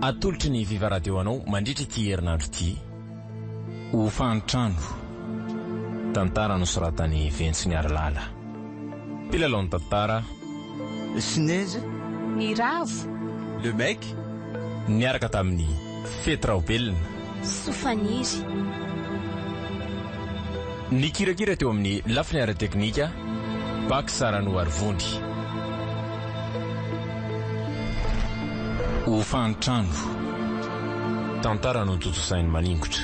Atolotry ny Viva Radio anao mandritra ity herinandro ity. Hofan-trano. Tantara nosoratan'i Ventsy Niarilala. Mpilalao ny tantara. Sinezy. Ny ravo. Le mec. Niaraka tamin'i Fety Raobelina. Sofaniry. Nikirakira teo amin'ny lafiny ara-teknika, Bax Ranoarivony. Hofan-trano. Tantara notontosain'i Maningotra.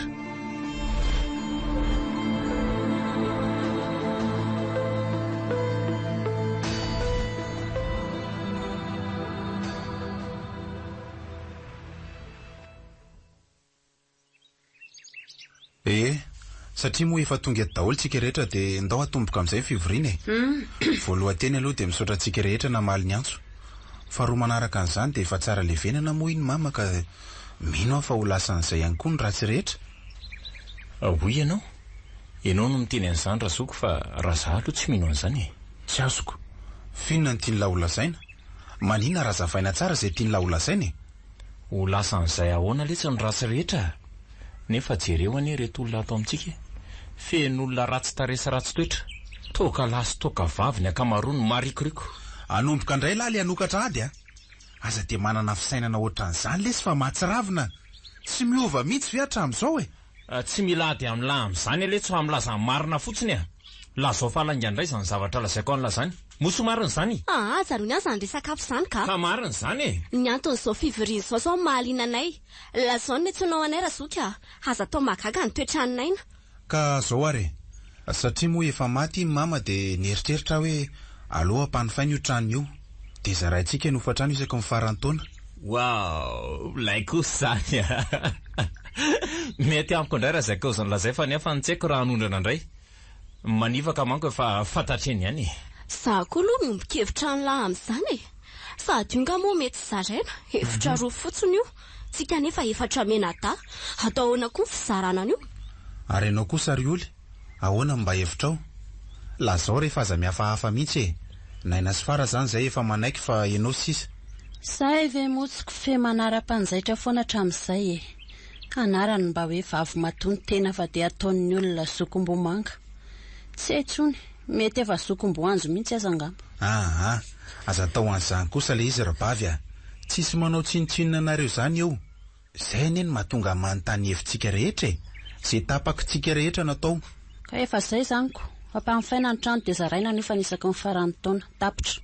Ee, satria moa efa tonga eto daholo tsika rehetra dia ndao atomboka amin'izay ny fivoriana e. Voalohan-teny aloha dia misaotra antsika rehetra namaly ny antso. Faharoa manaraka an'izany dia efa tsara levenana moa iny mama ka mino aho fa ho lasan'izay ihany koa ny ratsy rehetra. Hoy ianao? Ianao no miteny an'izany razoky fa raha za aloha tsy mino an'izany e. Tsy azoko. F'inona no tian'lah ho lazaina? Maninona raha azavaina tsara izay tian'lah ho lazaina e? Ho lasan'izay ahoana letsy ny ratsy rehetra? Nefa jereo anie ireto olona ato amintsika e! Feno olona ratsy tarehy sy ratsy toetra. Toaka lahy sy toaka vavy ny ankamaroany, marikoriko. Hanomboka indray lahy le hanokatra ady a! Aza dia manana fisainana ohatran'izany lesy fa mahatsiravina! Tsy miova mihitsy ve hatramin'izao e? Tsy mila ady amin'lah amin'izany anie tsy fa milaza ny marina fotsiny a! Lazao fa lainga indray izany zavatra lazaiko an'lah izany. Moa tsy marina izany? Aa ajanony aho izany resaka hafa izany ka! Ka marina izany e! Ny anton'izao fivoriana izao izao mahaliana anay. Lazao ny nentsoinao anay Razoky a! Aza atao mahagaga ny toetran'i Naina. Ka zao ary e! Satria moa efa maty i mama dia nieritreritra aho hoe aleo ampanofaina io trano io. Dia zaraintsika ny hofantrano isaky ny faran'ny taona. Waouh! Milay kosa izany a! Mety amiko indray raha izay kaozin'i Lazay fa nefa ny tsy haiko raha hanondrana indray. Manivaka manko efa fantatry eny ihany e! Za koa aloha miombon-kevitra an'lah amin'izany e! Sady io nga moa mety zaraina, efitra roa fotsiny io, tsika anefa efatra mianadahy, atao ahoana koa ny fizarana an'io? Ary ianao kosa ry Oly, ahoana ny mba hevitrao? Lazao re fa aza mihafahafa mihitsy e! Naina sy Fara zany zay efa manaiky fa ianao sisa. Zay ve moa tsy kofehy manara-panjaitra foana hatramin'izay e! Anarany mba hoe vavimatoa ny tena fa dia ataon'ny olona zokimbomanga. Tsy hay intsony, mety efa zokim-boanjo mihitsy aza angamba. Aa! Aza atao an'izany kosa le izy ry bavy a! Tsisy manao tsinontsinona anareo izany eo! Zay anie no mahatonga ahy manontany hevitsika rehetra e! Ze tapakitsika rehetra no atao. Ka efa zay izany ko! Ampanofaina ny trano dia zaraina ny hofany isaky ny faran'ny taona. Tapitra.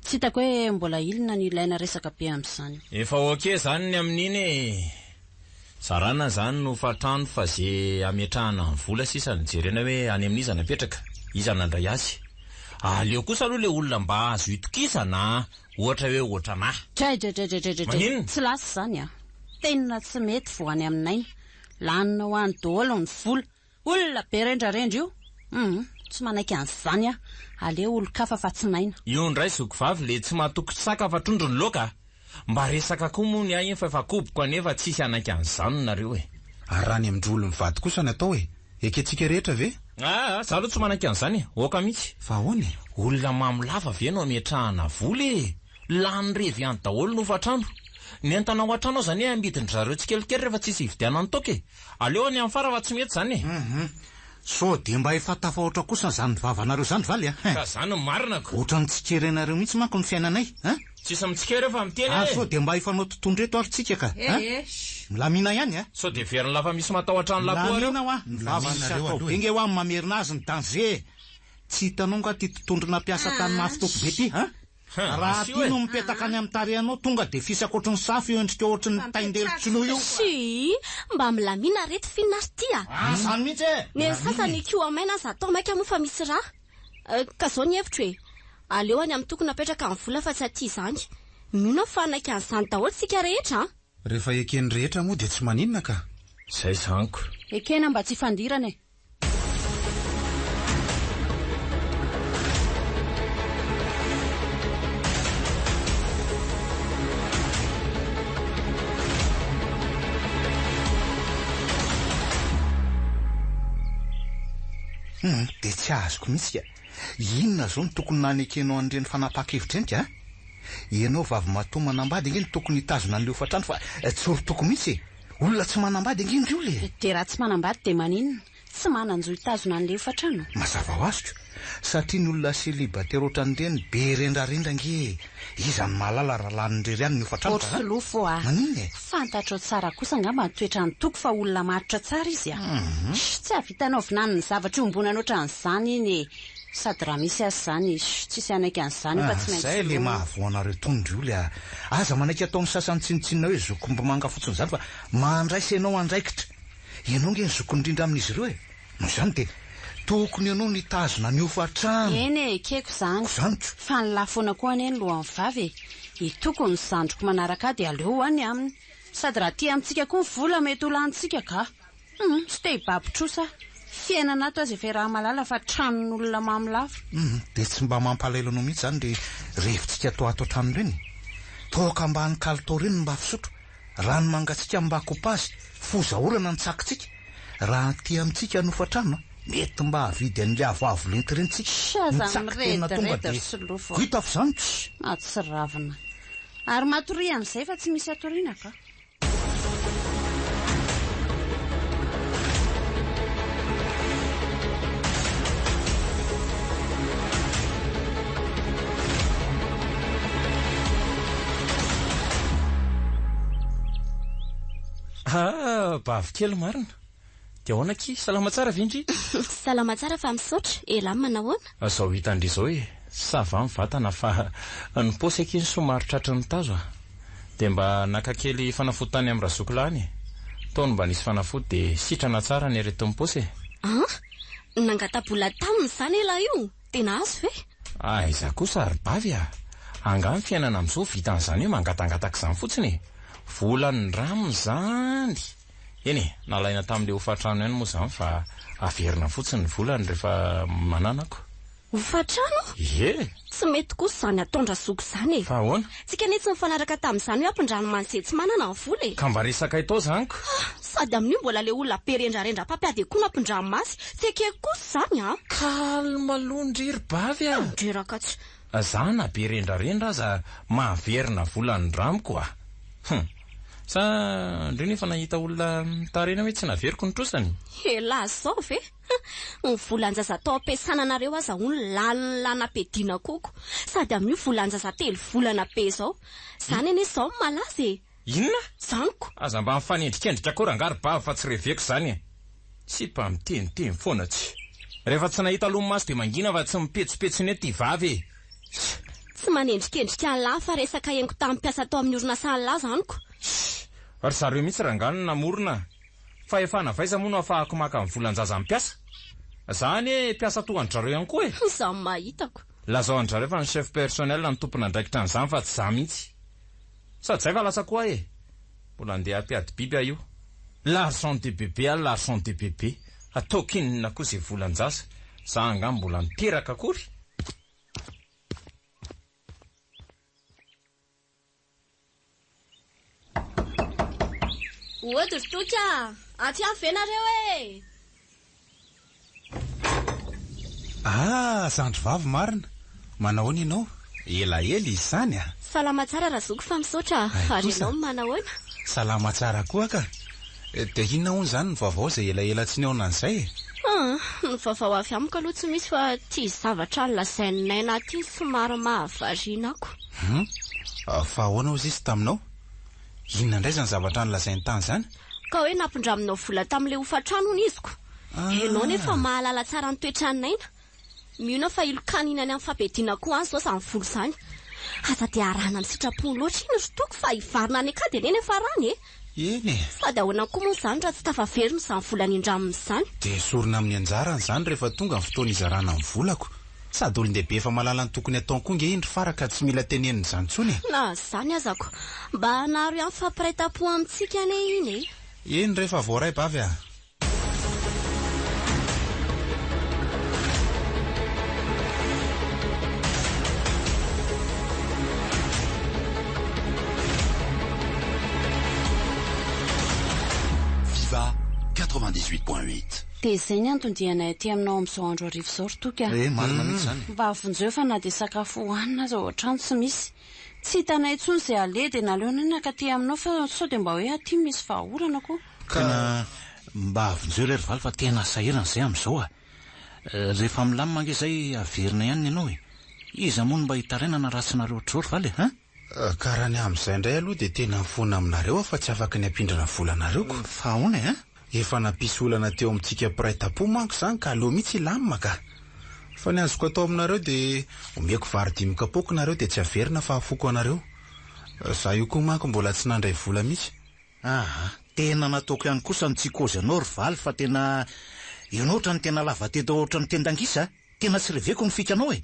Tsy hitako hoe mbola inona no ilaina resaka be amin'izany. Efa ok zany ny amin'iny e! Zarana zany no hofantrano fa ze ametrahana ny vola sisa no jerena hoe any amin'iza no apetraka, iza no handray azy. Aleo kosa aloha le olona mba azo itokisana a! Ohatra hoe ohatran'ahy. Dray-dray-dray-dray-dray-dray. Maninona? Tsy lasa izany a! Tena tsy mety vao any aminay. Laninao any daholo ny vola. Olona be rendrarendra io. Hum, tsy manaiky an'izany aho. Aleo olon-kafa fa tsy Naina. Io indray zoky vavy le tsy mahatoky saka fa trondro ny laoka a! Mba resaka koa moa ny ahy iny fa efa koboko anefa tsisy hanaiky an'izany nareo e! Ary raha any amin-dry olon'ny vady kosa ny atao e? Ekentsika rehetra ve? Aa, za aloha tsy manaiky an'izany e! Oka mihitsy! Fa ahoana e? Olona mamo lava ve no ametrahana vola e! Lany revy any daholo ny hofantrano. Ny entana ao an-trano aza anie amidin-dry zareo tsikelikely rehefa tsisy hividianany toaka e! Aleo any amin'ny fara fa tsy mety izany e! Hum. Sao dia mba efa tafahoatra kosa izany vavanareo izany valy a! Hein! Ka izany no marina ko! Ohatran'ny tsikerenareo mihitsy manko ny fiainanay, hein! Tsisy mitsikera eo fa miteny Ary e! sao dia mba hifanao tontondro eto ary tsika ka, hein! Eh eh! Shh! Milamina ihany a! Sao dia heverin'lah fa misy matahotra an'lah koa areo? Milamina hoa! Ny vava Milamina sy nareo atao aloha be e! nge hoa ny mamerina azy ny danger e! Tsy hitanao nga ty tontondro nampiasa tany mafy toko be ty, hein! Raha Asio aty e! no mipetaka any amin'ny tarehinao tonga dia fisaka ohatry ny safo io endrika ohatry ny tain-delo tsinoa io. Tsia, mba milamina re ty f'inona ary ty a! Ah zany mihitsy e! Ny an'ny sasany hikoha-maina aza atao maika moa fa misy raha. Ka zao ny hevitro e! Aleo any amin'ny tokony apetraka ny vola fa tsy aty izany. Mino aho fa hanaiky an'izany daholo tsika rehetra an! Rehefa eken'ny rehetra moa dia tsy maninona ka! Zay zany ko! Ekena mba tsy hifandirana e! Hum, dia tsy azoko mihitsy ka. Inona izao no tokony nanekenao an'ireny fanapahan-kevitra ireny ka? Ianao vavimatoa manambady ange no tokony hitazona an'ilay hofantrano fa tsy ry Toky mihitsy e! Olona tsy manambady ange ndry olona e! Dia raha tsy manambady dia maninona? Tsy manan-jo hitazona an'ilay hofantrano? Mazava ho azy ko! Satria ny olona célibataire ohatran'ireny be rendrarendra ange e! Iza no mahalala raha laniny irery ihany ny hofantrano fa. Solofo a! Maninona e? Fantatrao tsara kosa angamba ny toetran'i Toky fa olona matotra tsara izy a! Sh! Tsy hahavitanao vinany ny zavatra iombonana ohatran'izany iny e! Sady raha misy aza izany, sh! Tsisy hanaiky an'izany io fa tsy maintsy Zay le soloina. mahavoa anareo tony ry oly a! Aza manaiky ataon'ny sasany tsinontsinona hoe zokimbomanga fotsiny izany fa mandraisa ianao andraikitra! Ianao nge ny zokiny indrindra amin'izy ireo e! Noho izany dia tokony ianao no hitazona ny hofantrano! Eny e, ekeko izany. Ko izany ko! Fa ny lahy foana koa anie ny lohan'ny vavy e! I Toky no zandriko manaraka ahy dia aleo ho any aminy. Sady raha aty amintsika koa ny vola mety ho lanintsika ka! Hum, tsy te hibaby trosa aho. Fiainana ato aza efa iaraha-mahalala fa tranon'olona mamy lava. Hum, dia tsy mba mampalahelo anao mihitsy izany ry revintsika ato ato an-trano ireny e? Toaka ambany kalitao ireny no mba fisotro, rano mangatsiaka mba kopazy, foza orana ny tsakintsika. Raha aty amintsika ny hofantrano a, mety mba hahavidy an'ilay avoavo lenta ireny tsika. Sh, aza Ny tsaky tena tonga mirediredy ry dia Solofo a. hita fa izany tsy. Mahatsiravina. Ary matoria amin'izay fa tsy misy hatoriana ka. Ah, bavy kely marina. Dia ahoana akia? Salama tsara ve ndry? Salama tsara fa misaotra. Elah manahoana? Zao hitan-dry zao e, ça va ny vatana fa ny paosy akia no somary tratry ny tazo a. Dia mba naka kely fanafody tany amin'ny razoky lahy any e. Tao no mba nisy fanafody dia sitrana tsara ny aretin'ny paosy e. An! Nangata-bola taminy izany elah io? Dia nahazo ve? Aiza kosa ry bavy a! Angaha ny fiainana amin'izao vitan'izany hoe mangatangataka izany fotsiny e! Vola nindramina izany! Eny e, nalaina tamin'ilay hofantrano ihany moa izany fa averina fotsiny ny volany rehefa mananako. Hofantrano? Ie! Tsy mety kosa izany ataon-dRazoky izany e! Fa ahoana? Tsika anie tsy nifanaraka tamin'izany hoe ampindrano an'izay tsy manana ny vola e! Ka mba resaka itao izany ko! Ah! Sady amin'io mbola ilay olona be rendrarendra mpampiady akoho no ampindramo azy! Tsy ekeko kosa izany an! Calme aloha ndry ry bavy a! Mandreraka tsy. Za na be rendrarendra aza mahaverina vola andramiko a! Hum! Sa ndry nefa nahita olona mitarena hoe tsy naveriko ny trosany? Elah zao ve? Ny volan-jaza tao am-piasana nareo aza hono lanin'ny lanam-piadiana koko. Sady amin'io volan-jaza telo volana be zao. Zany anie zao no malaza e! Inona? Zaniko. Aza mba mifanendrikendrika koa rangahy ry bavy fa tsy reveko izany e! Sipa miteniteny foana tsy. Rehefa tsy nahita lomaso dia mangina fa tsy mipetsopetsona eto ity vavy e! Tsy manendrikendrika an'lah fa resaka henoko tamin'ny mpiasa tao amin'ny orinasa an'lah zaniko. Ry zareo mihitsy rangahy no namorona. Fahefana avy aiza moa no ahafahako maka ny volan-jaza mpiasa? Za anie mpiasa toa an-dry zareo ihany koa e! Izaho mahitako. Lazao an-dry zareo fa ny chef personnel no tompon'andraikitra an'izany fa tsy za mihitsy. Sady zay fa lasa koa aho e! Mbola andeha hampiady biby aho io. L'argent de bébé a l'argent de bébé. Ataoko inona koa izay volan-jaza? Za angaha mbola niteraka akory? Ody ry Toky a! Aty ihany ve nareo e? Ah, zandry vavy marina! Manahoana ianao? Elaela izy izany a! Salama tsara Razoky fa misaotra a! Hay Ary kosa. ianao manahoana? Salama tsara koa ka! Dia inona hono izany ny vaovao izay elaela tsy nihaona an'izay e? Hum, ny vaovao avy amiko aloha tsy misy fa ity zavatra nolazain'i Naina ity no somary mahavariana ako. Hum, fa ahoana hozy izy taminao? Inona indray izany zavatra nolazainy tany izany? Ka hoe nampindraminao vola tamin'ilay hofan-trano hono izy ko. Ianao nefa mahalala tsara ny toetran'i Naina. Mino aho fa hilokana iny any amin'ny fampiadiana koa any izao izany vola izany. Aza dia arahana ny sitrapony loatra iny ry Toky fa hivarina any an-kady anie ny hiafarany e! Eny e! Sady ahoana koa moa izany raha tsy tafaverina izany vola nindraminy izany? Dia esorina amin'ny anjarany izany rehefa tonga ny fotoana hizarana ny volako. Sady olon-dehibe efa mahalala ny tokony hataony koa nge iny ry Fara ka tsy mila tenenina izany intsony e! Na izany aza ko, mba hanaro ihany fampiraitam-po amintsika anie iny e! Eny re fa voaray bavy a! Viva 98.8. Dia izay ny anton-dianay aty aminao amin'izao andro hariva izao ry Toky a! Eh, marina mihitsy izany. Mba vonjeo fa na dia sakafo hohanina aza ao an-trano tsy misy. Tsy hitanay intsony izay aleha dia naleonay nankaty aminao fa sao dia mba hoe aty misy vahaolana koa. Tena mba avonjeo ilay ry Valy fa tena sahirana izay amin'izao a! Rehefa milamina ange izay averina ihany ny anao e! Iza moa no mba hitarainana raha tsy nareo ohatr'izao ry Valy e! Hein? Ka raha ny amin'izay indray aloha dia tena mifona aminareo aho fa tsy afaka ny hampindrana vola anareo ko. Fa ahoana e? Hein? Efa nampisy olana teo amintsika mpiray tampo manko izany ka aleo mihitsy hilamina ka. Fa ny azoko atao aminareo dia omeko vary dimy kapoaka nareo dia tsy averina fa afoko anareo. Za io koa manko mbola tsy nandray vola mihitsy. Aa, tena nataoko ihany kosa ny tsy hikozy anao ry Valy fa tena ianao ohatran'ny tena lava tenda ohatran'ny tendan-gisa a! Tena tsy reveko ny fikanao e!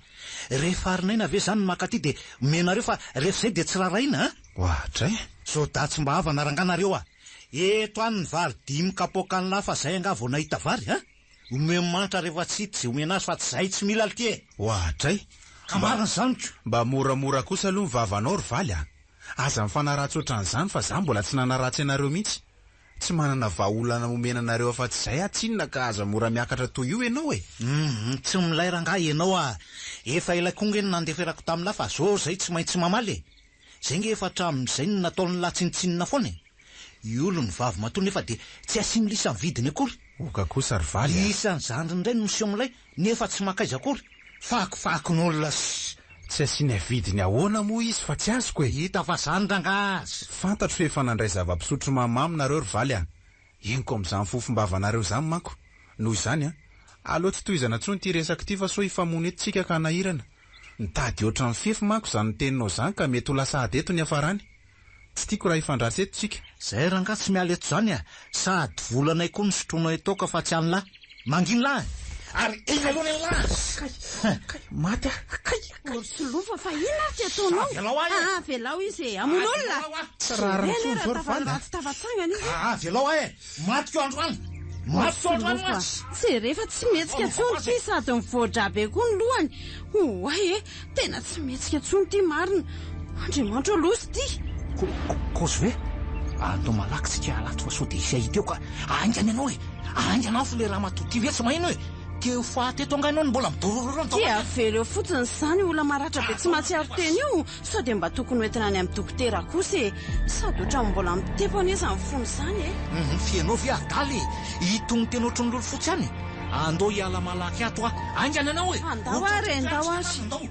Rehefa arinaina ve zany ny mankaty dia omenareo fa rehefa izay dia tsy rarahiana a! Oadray! Zao dahy tsy mba havana rangahy nareo a! Eto any ny vary dimy kapoaka an'lah fa zay angaha vao nahita vary a! Omeo mantra rehefa tsy hita izay omena azy fa tsy zahay tsy mila lty e! Oadray! Ka marina izany ko! Mba moramora kosa aloha ny vavanao ry Valy a! Aza mifanaratsy ohatran'izany fa za mbola tsy nanaratsy anareo mihitsy. Tsy manana vahaolana omena anareo afa-tsy izay aho tsinona ka aza mora miakatra toy io ianao e! Humm tsy milay rangahy ianao ah! Efa ela koa nge no nandeferako tamin'lah fa zao zay tsy maintsy mamaly e! Zay nge efa hatramin'izay no nataon'lah tsinontsinona foana e! Io olony vavy matoa nefa dia tsy asiany lisa ny vidiny akory! Oka kosa ry valy a! Isan'ny zandriny indray no miseho milay nefa tsy mankaiza akory! Fakifakin'olona sy. Tsy asiana vidiny ahoana moa izy fa tsy azoko e! Hita fa zany rangaha azy! Fantatro fa efa nandray zava-pisotro mahamamo nareo ry valy a! Henoko amin'izany fofom-bavanareo izany manko. Noho izany an! Aleo tsy tohizana intsony ity resaka ity fa sao hifamono eto tsika ka hanahirana. Mitady ohatran'ny fefy manko izany teninao izany ka mety ho lasa ady eto ny hiafarany. Tsy tiako raha hifandratsy eto tsika. Zay rangaha tsy miala eto zany a! Sady volanay koa no sotroinao eto toaka fa tsy an'lah! Mangina lah e! Ary eny aloha ny an'lah! Kay! Kay! Maty aho! Kay! Kay! Solofo fa inona ary ty ataonao? Avelao ahy e! Aa avelao izy e! Hamono olona! Avelao ahy! Tsy rariny intsony izao ry Vanda a! Ratsy tafatsangana izy e! Aa avelao ahy e! Matiko androany! Matiko androany mantsy! Jereo fa tsy mihetsika intsony ity sady mivoa-drà be koa ny lohany! Oay e! Tena tsy mihetsika intsony ity marina! Andriamanitra ô loza ity! Kozy ve? Andao malaky tsika hiala ato fa sao dia hisy hahita eo ka! Haingana ianao e! Haingana aho fa ilay ramatoa ity ve tsy maheno e! Teo faty eto angaha ianao no mbola midorororo Dia avela eo fotsiny izany io olona maratra be tsy mahatsiaro tena io, sao dia mba tokony ho entina any amin'ny dokotera kosa e! Sady ohatran'ny mbola mitepo anie izany fony izany e! Hum, f'ianao ve adala e! Itony tena ohatran'ny lolo fotsy ihany e! Andao hiala malaky ato aho! Haingana ianao e! Andao ary e, andao ary!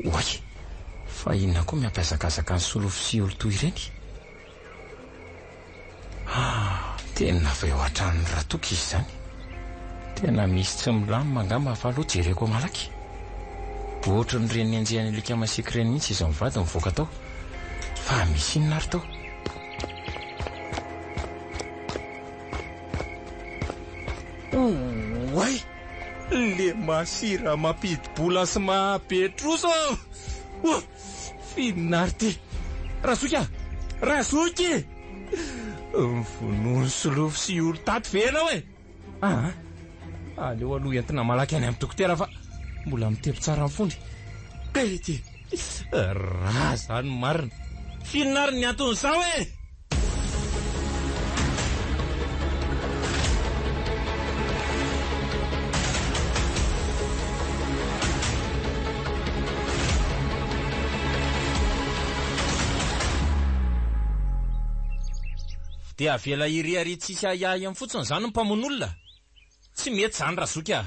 Oay! Fa inona koa miampihazakazaka an'i Solofo sy olo toy ireny? Ah! Tena avy eo an-tranon'i Ratoky izy izany. Tena misy tsy milamina angamba fa aleo jereko malaky. Ohatran'ireny nenjehan'ny alika masiaka ireny mihitsy izy mivady nivoaka tao. Fa misy inona ary tao? Oay! Le masira mampidi-bola sy mahabe trosa ô! Oh! F'inona ary ity? Razoky a! Razoky! Mivonono solofo sy olo tato ve ianao e? Aa! Aleo aloha entina malaky any amin'ny dokotera fa mbola mitepo tsara ny fony. Kay ity! Raha izany marina. F'inona ary ny anton'izao e? Dia avela hiriaria tsisy ahiahy eny fotsiny izany ny mpamono olona? Tsy mety izany razoky a!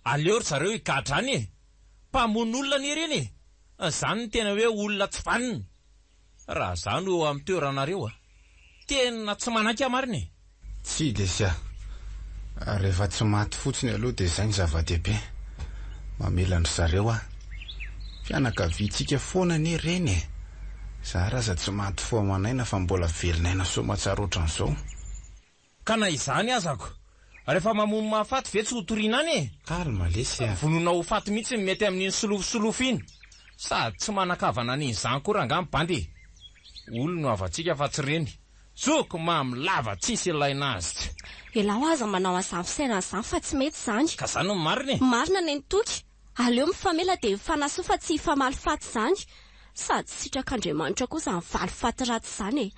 Aleo ry zareo higadra any e! Mpamono olona anie ireny e! Izany no tena hoe olona tsy vanona! Raha za no eo amin'ny toeranareo a! Tena tsy manaiky aho marina e! Tsia lesy a! Rehefa tsy maty fotsiny aloha dia izay no zava-dehibe. Mamela an-dry zareo aho. Fianakaviantsika foana anie ireny e! Za ary aza tsy maty fo aman'aina fa mbola velon'aina soamatsara ohatran'izao. Ka na izany aza ko, rehefa mamono mahafaty ve tsy ho toriana any e? Calme lesy a! Vonoina ho faty mihitsy ny mety amin'iny solofo solofo iny. Sady tsy manan-kavana an'iny koa rangaha ny bandy e! Olo no havantsika fa tsy reny. Zoky mamy lava tsisy ilaina azy tsy. Elao aza manao an'izany fisainana izany fa tsy mety izany. Ka zany no marina e! Marina nen'i Toky. Aleo mifamela dia mifanasoa fa tsy hifamaly faty izany. Sady sitrak'Andriamanitra koa izany valifaty ratsy izany e!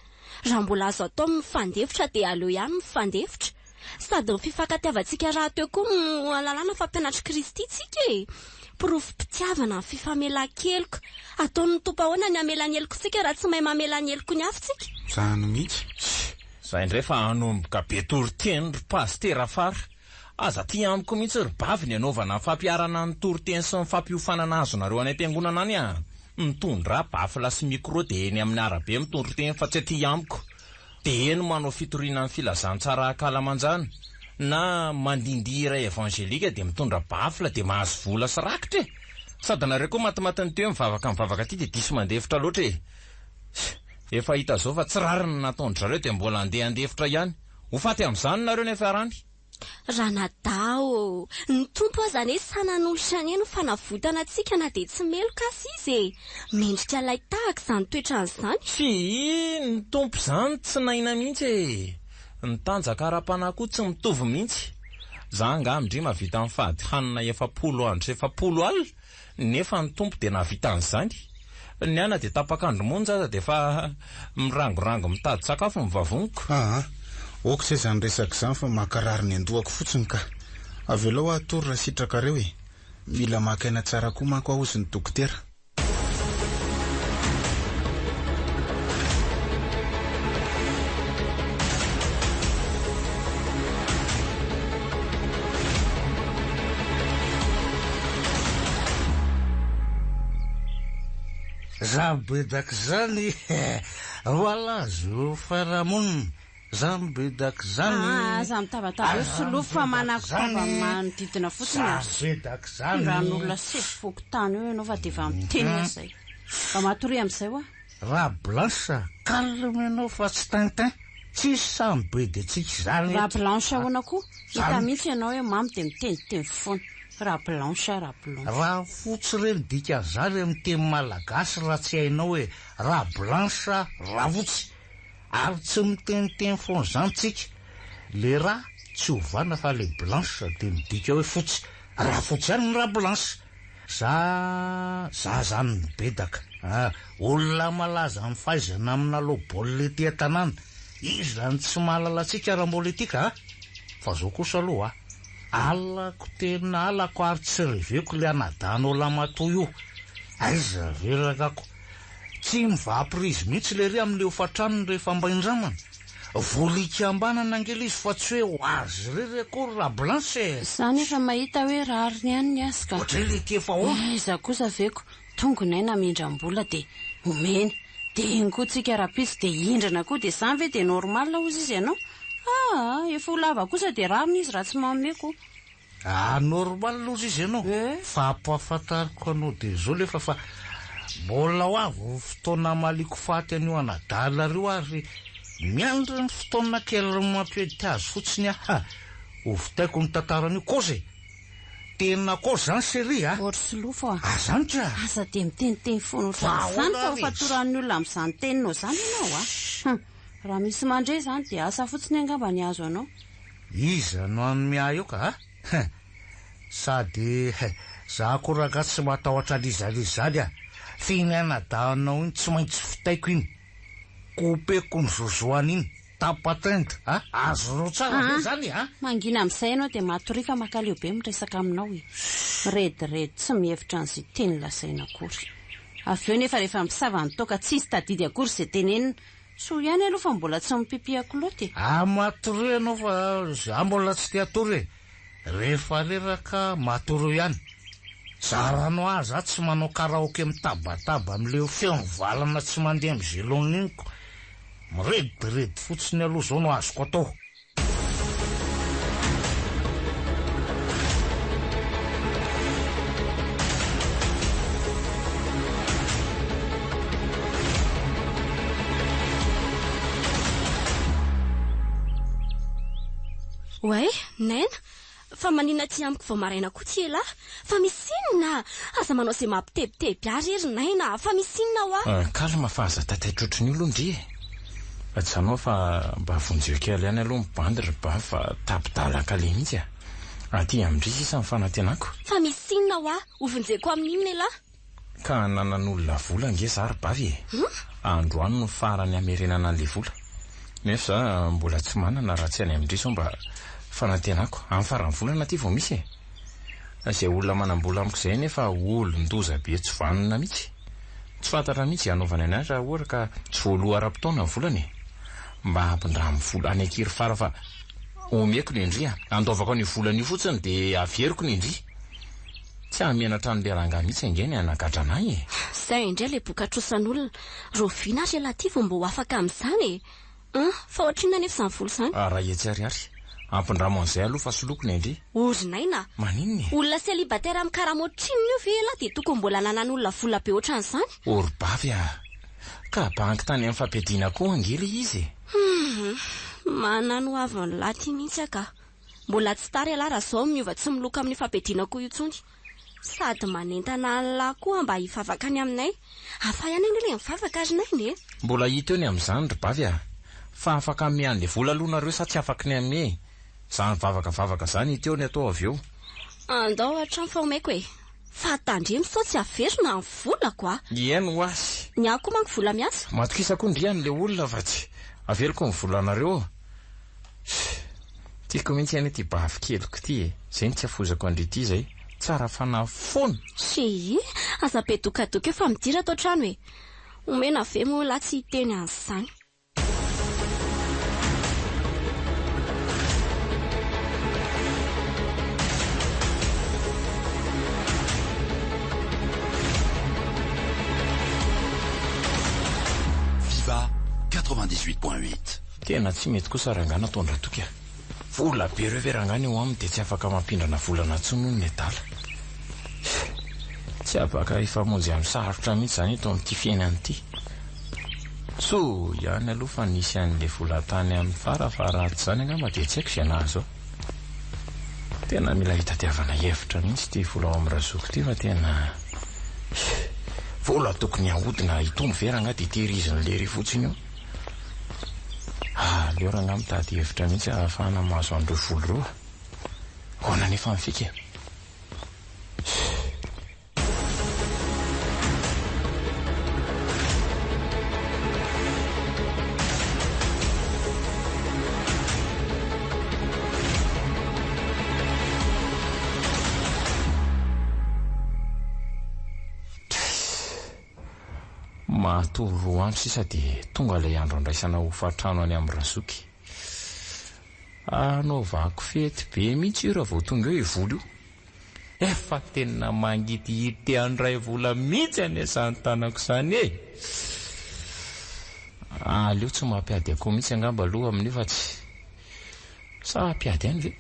Raha mbola azo atao ny mifandefitra dia aleo ihany mifandefitra. Sady ny fifankatiavantsika rahateo koa no ahalalana fa mpianatr'i Kristy tsika e! Porofom-pitiavana ny fifamelan-keloka. Ataon'ny Tompo ahoana ny hamela ny helokontsika raha tsy mahay mamela ny heloky ny hafa tsika? Izany mihitsy. Zay indray fa hanomboka be toriteny ry Pasitera Fara. Aza aty amiko mihitsy ry bavy ny hanaovana ny fampiharana ny toriteny sy ny fampiofanana azonareo any am-piangonana any a! Mitondrà baffle sy micro dia eny amin'ny arabe mitory teny fa tsy aty amiko. Dia eny manao fitoriana ny filazantsara ankalamanjana na mandindihy hira evangelika dia mitondra baffle dia mahazo vola sy rakitra e! Sady nareo koa matimatin'ny teo mivavaka mivavaka aty dia diso mandefitra loatra e! Efa hita zao fa tsy rariny ny nataon-dry zareo dia mbola andeha handefitra ihany. Ho faty amin'izany nareo nefa rany. Ranadahy ô! Ny Tompo aza anie sahy nanolotra ny ainy ho fanavotana antsika na dia tsy meloka aza Izy e! Mendrika ilay tahaka izany toetrany izany. Fii, ny Tompo izany tsy naina mihitsy e! Ny tanjaka ara-panahy koa tsy mitovy mihitsy. Za angaha ndry mahavita mifady hanina 40 andro sy 40 alina? Nefa ny Tompo dia nahavita an'izany. Ny ahy na dia tapak'andro monja aza dia efa mirangorango mitady sakafo ny vavoniko. Aa, ok izay izany resaka izany fa mankarary ny andohako fotsiny ka. Avelao aho hatory raha sitrakareo e. Mila maka aina tsara koa manko aho hozy ny dokotera. Zany bedak zany voilà zo fiarahamonina zany bedak zany. Aa aza mitabataba eo solofo fa manakotaba manodidina fotsiny a. Zany bedak zany. Tondrahan'olona sefo fokontany eo ianao fa dia efa miteny aho izay. Mba matoria amin'izay hoa. Ra blanche calme ianao fa tsy tintin. Tsisy samy be de tsika izany Ra eto. blanche ahoana koa? Hita Zany. mihitsy ianao hoe mamy dia miteniteny foana. Ra blanche, ra blanche. Ra fotsy re ny dikan'izany amin'ny teny malagasy raha tsy hainao hoe ra blanche, ra fotsy. Ary tsy miteniteny foana izany tsika. Le ra tsy ovana fa le blanche dia midika hoe fotsy. Ra fotsy ihany ny ra blanche. Za, za zany mibedaka a! Olona malaza amin'ny fahaizana milalao baolina ety an-tanàna. Iza no tsy mahalala antsika raha mbola ety ka a! Fa zao kosa aloha a! Halako tena halako ary tsy reveko le anadahinao lamatoa io. Aiza ve ragako? Tsy mivaha prise mihitsy lery amin'le hofan-tranony rehefa mba indramana. Vola ikambanana ange le izy fa tsy hoe ho azy irery akory ra blanche e! Za nefa mahita hoe rariny ihany ny azy ka. Ohatray le ty efa ahoana? Aiza kosa ve ko tonga nay namindram-bola dia omeny dia iny koa tsika rahampitso dia hindrana koa dia zany ve dia normal hozy izy ianao? Aa efa ho lava kosa dia rariny izy raha tsy manome ko. Ah normal ozy izy ianao Eh. fa ampahafantariko anao dia zao lefa fa mbola ho avy ny fotoana hamaliako faty an'io anadalanareo ary miandry ny fotoana kely mampiety azy fotsiny aho ha! Ho vitaiko ny tantaran'io kosa e! Tena kosa zany chérie a! Ory solofo a! Aza any ka! Aza dia miteniteny foana Fa ohatran'izany ahoana fa ho ary e? fatoran'ny olona amin'izany teninao izany ianao a! Hum! Raha misy mandre izany dia asa fotsiny angamba ny hahazo anao. Iza no hanome ahy eo ka a? Hein! Sady za koa rangahy tsy matahotra an'iza n'iza izany a! F'iny anadahinao iny tsy maintsy vitaiko iny! Couper-ko ny zozoany iny, tapa-tenda a! Azonao tsara ve Aa! izany a? Mangina amin'izay ianao dia matoria fa mankaleo be miresaka aminao e! Mirediredy tsy mihevitra an'izay teny lazaina akory. Avy eo nefa rehefa misava ny toaka tsisy tadidy akory izay tenenina. Soa ihany aloha fa mbola tsy mipipihako loatra e! Ah matoria ianao fa za mbola tsy te hatory e! Rehefa reraka matorio ihany. Zaranao ahy za tsy manao karaoke mitabataba amle feo mivalana tsy mandeha am gelon iny ko! Mirediredy fotsiny aloha zao no azoko atao. Oay, Naina, fa maninona aty amiko vao maraina koa ty elah? Fa misy inona? Aza manao izay mampitebiteby ahy re ry Naina a! Fa misy inona hoa? Calme fa aza taitaitra ohatran'io aloha ndry e! Ajanao fa mba vonjeo kely ihany aloha ny bandy ry bavy fa tapi-dalan-kaleha mihitsy a! Aty amin-dry sisa ny fanantenako. Fa misy inona hoa? Ho vonjeko amin'inona elah? Ka ananan'olona vola ange za ry bavy e! Androany no farany hamerenana an'le vola. Nefa za mbola tsy manana raha tsy any amin-dry sao mba fanantenako. Amin'ny faran'ny volana aty vao misy e! Izay olona manam-bola amiko izay anefa olon-doza be tsy vanona mihitsy. Tsy fantatra mihitsy izay hanaovany an'ahy raha ohatra ka tsy voaloa ara-potoana ny volany e! Mba ampindramo vola any Ankirifara fa omeko ny ndry a! Andoavako an'io volana io fotsiny dia averiko ny ndry. Tsy hahamenatra an'ilay rangahy mihitsy ange ny hanagadra an'ahy e! Izay indray ilay boka trosan'olona. Rahoviana ary ialahy ity vao mba ho afaka amin'izany e? An! Fa ohatrinona anefa izany vola izany? Iray hetsy ariary. Ampindramo an'izay aloha fa soloko ny an-dry. O ry Naina a! Maninona e? Olona célibataire mikarama ohatrinona io ve ialahy dia tokony mbola ananan'olona vola be ohatran'izany? O ry bavy a! Ka banky tany amin'ny fampiadiana koa ange ilay izy e! Hum! Manano ho avy ny lahy ity mihitsy aho ka! Mbola tsy tara ialahy raha zao miova tsy miloka amin'io fampiadiana koa io intsony. Sady manentana an'lah koa mba hivavaka any aminay. Hafa ihany anie ilay mivavaka ry Naina e! Mbola hita eo ny amin'izany ry bavy a! Fa afaka hanome an'ilay vola aloha nareo sa tsy afaky ny hanome e? Zany vavaka vavaka zany hita eo ny atao avy eo. Andao hatrany fa omeko e! Fa tandremo sao tsy averina ny volako a! Ieny ho azy! Ny ahy koa manko vola miasa. Matokisa koa ndry an'ilay olona fa tsy averiko ny volanareo. Tiako mihitsy anie ity bavy keliko ity e! Zay no tsy afozako an-dry ity zay. Tsara fanahy foana! Chérie, aza be dokadoka eo fa midira ato an-trano e! Omena ve moa lahy tsy hiteny an'izany. Viva 98.8. Tena tsy mety kosa rangahy nataon-dRatoky a! Vola be ireo ve rangahy ny eo aminy dia tsy afaka mampindrana volana intsony hono ny adala. Tsy afaka hifamonjy amin'ny sarotra mihitsy izany eto amin'ity fiainana ity. Soa ihany aloha fa nisy an'ilay vola tany amin'ny fara fa raha tsy izany angamba dia tsy haiko izay nahazo ahy. Tena mila hitadiavana hevitra mihitsy ity vola ao amin'ny Razoky ity fa tena vola tokony haodina hitombo ve rangahy dia tehirizin'i lery fotsiny eo. Aleo rangahy mitady hevitra mihitsy ahafahana mahazo an'ireo vola ireo a! Ahoana anefa ny fika e? Matory roa andro sisa dia tonga ilay andro andraisana hofan-trano any amin'i Razoky. Hanaovako fety be mihitsy io raha vao tonga eo i Vola io. Efa tena mangidihidy te handray vola mihitsy anie izany tanako izany e! Aleo tsy mampiady akoho mihitsy angamba aloha amin'io fa tsy. Sa hampiady ihany ve?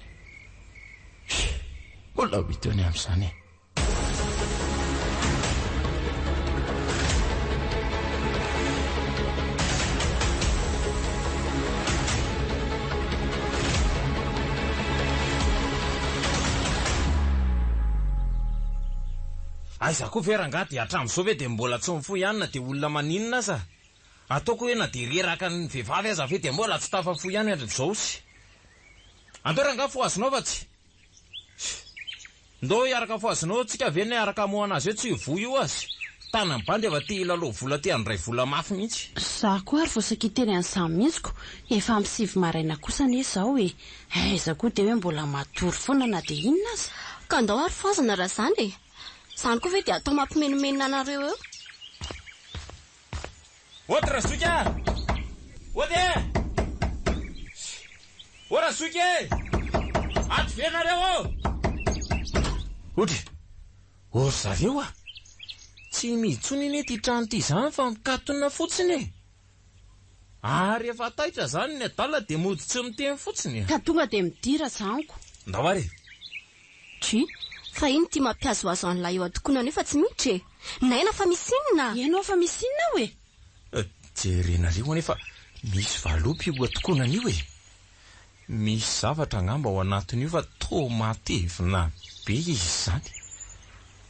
Mbola ho hita eo ny amin'izany e! Aiza koa ve rangahy dia hatramin'izao ve dia mbola tsy mifoha ihany na dia olona maninona aza? Ataoko hoe na dia reraka ny vehivavy aza ve dia mbola tsy tafafoha ihany hatramin'izao sy. Andao rangahy fohazonao fa tsy. Ndao hiaraka fohazinao tsika ve ny hiaraka hamoha anazy eo tsy voa io azy. Tanan'ny bandy efa te hilalao vola te handray vola mafy mihitsy. Za koa ary vao saika hiteny an'izany mihitsy ko, efa amin'ny sivy maraina kosa anie izao e! Aiza koa dia hoe mbola matory foana na dia inona aza. Ka ndao ary fohazina raha izany e! Izany koa ve dia atao mampimenomenona anareo eo? Ody Razoky a! Ody e! Ô Razoky e! Ato ve nareo ô? Ody! Ô ry zareo a! Tsy mihidy intsony anie ity trano ity izany fa mikatona fotsiny e! Ary efa taitra izany ny adala dia mody tsy miteny fotsiny e! Ka tonga dia midira zanko. Ndao ary e! Dry, fa ino ity mampihazohazo an'ilay eo an-tokonana io fa tsy miditra e? Naina fa misy inona? Ianao fa misy inona ao e? Jerenareo anie fa misy valopy io an-tokonana io e! Misy zavatra angamba ao anatin'io fa toa matevina be izy izany.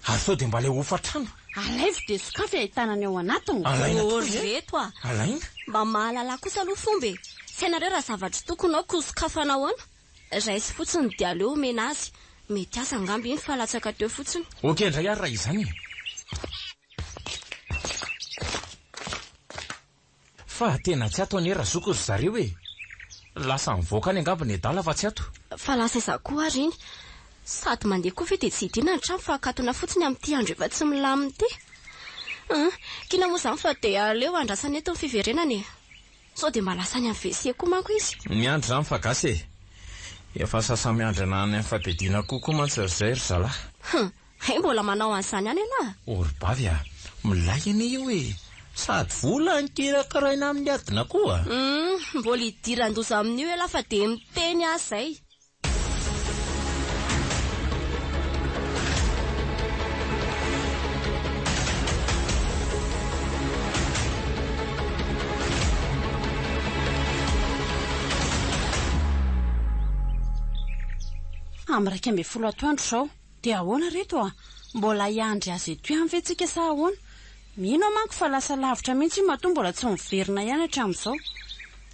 Ary sao dia mba ilay hofan-trano? Alaivo dia sokafy ahitana ny ao anatiny. Alaina Ô tokoa ry ve? reto a! Alaina? Mba mahalala kosa aloha fomba e! Tsy hainareo raha zavatra tokony ao ko sokafana ahoana? Raiso fotsiny dia aleo omena azy. Mety asa angamba iny fa latsaka teo fotsiny. Ok indray ary raha izany e! Fa tena tsy ato anie Razoky ry zareo e! Lasa nivoaka any angamba ny adala fa tsy ato. Fa lasa aiza koa ary iny? Sady mandeha koa ve dia tsy hidiana ny trano fa akatona fotsiny amin'ity andro efa tsy milamina ity? Hum, kina moa izany fa dia aleo andrasana eto ny fiverenany e! Sao dia mba lasa any amin'ny WC koa manko izy. Miandry izany fa gasy e! Efa sasa-miandry ana any amin'ny fampiadiana akoho koa mantsy ry zay ry zalahy. Hum, hay mbola manao an'izany ihany ialahy? O ry bavy a! Milay anie io e! Sady vola no kirakiraina amin'ny adina koa. Hum, mbola hidiran-doza amin'io ialahy fa dia miteny aho izay. Amin'ny 11 atoandro izao. Dia ahoana reto a? Mbola hiandry azy eto ihany ve tsika sa ahoana? Mino aho manko fa lasa lavitra mihitsy io matoa mbola tsy miverina ihany hatramin'izao.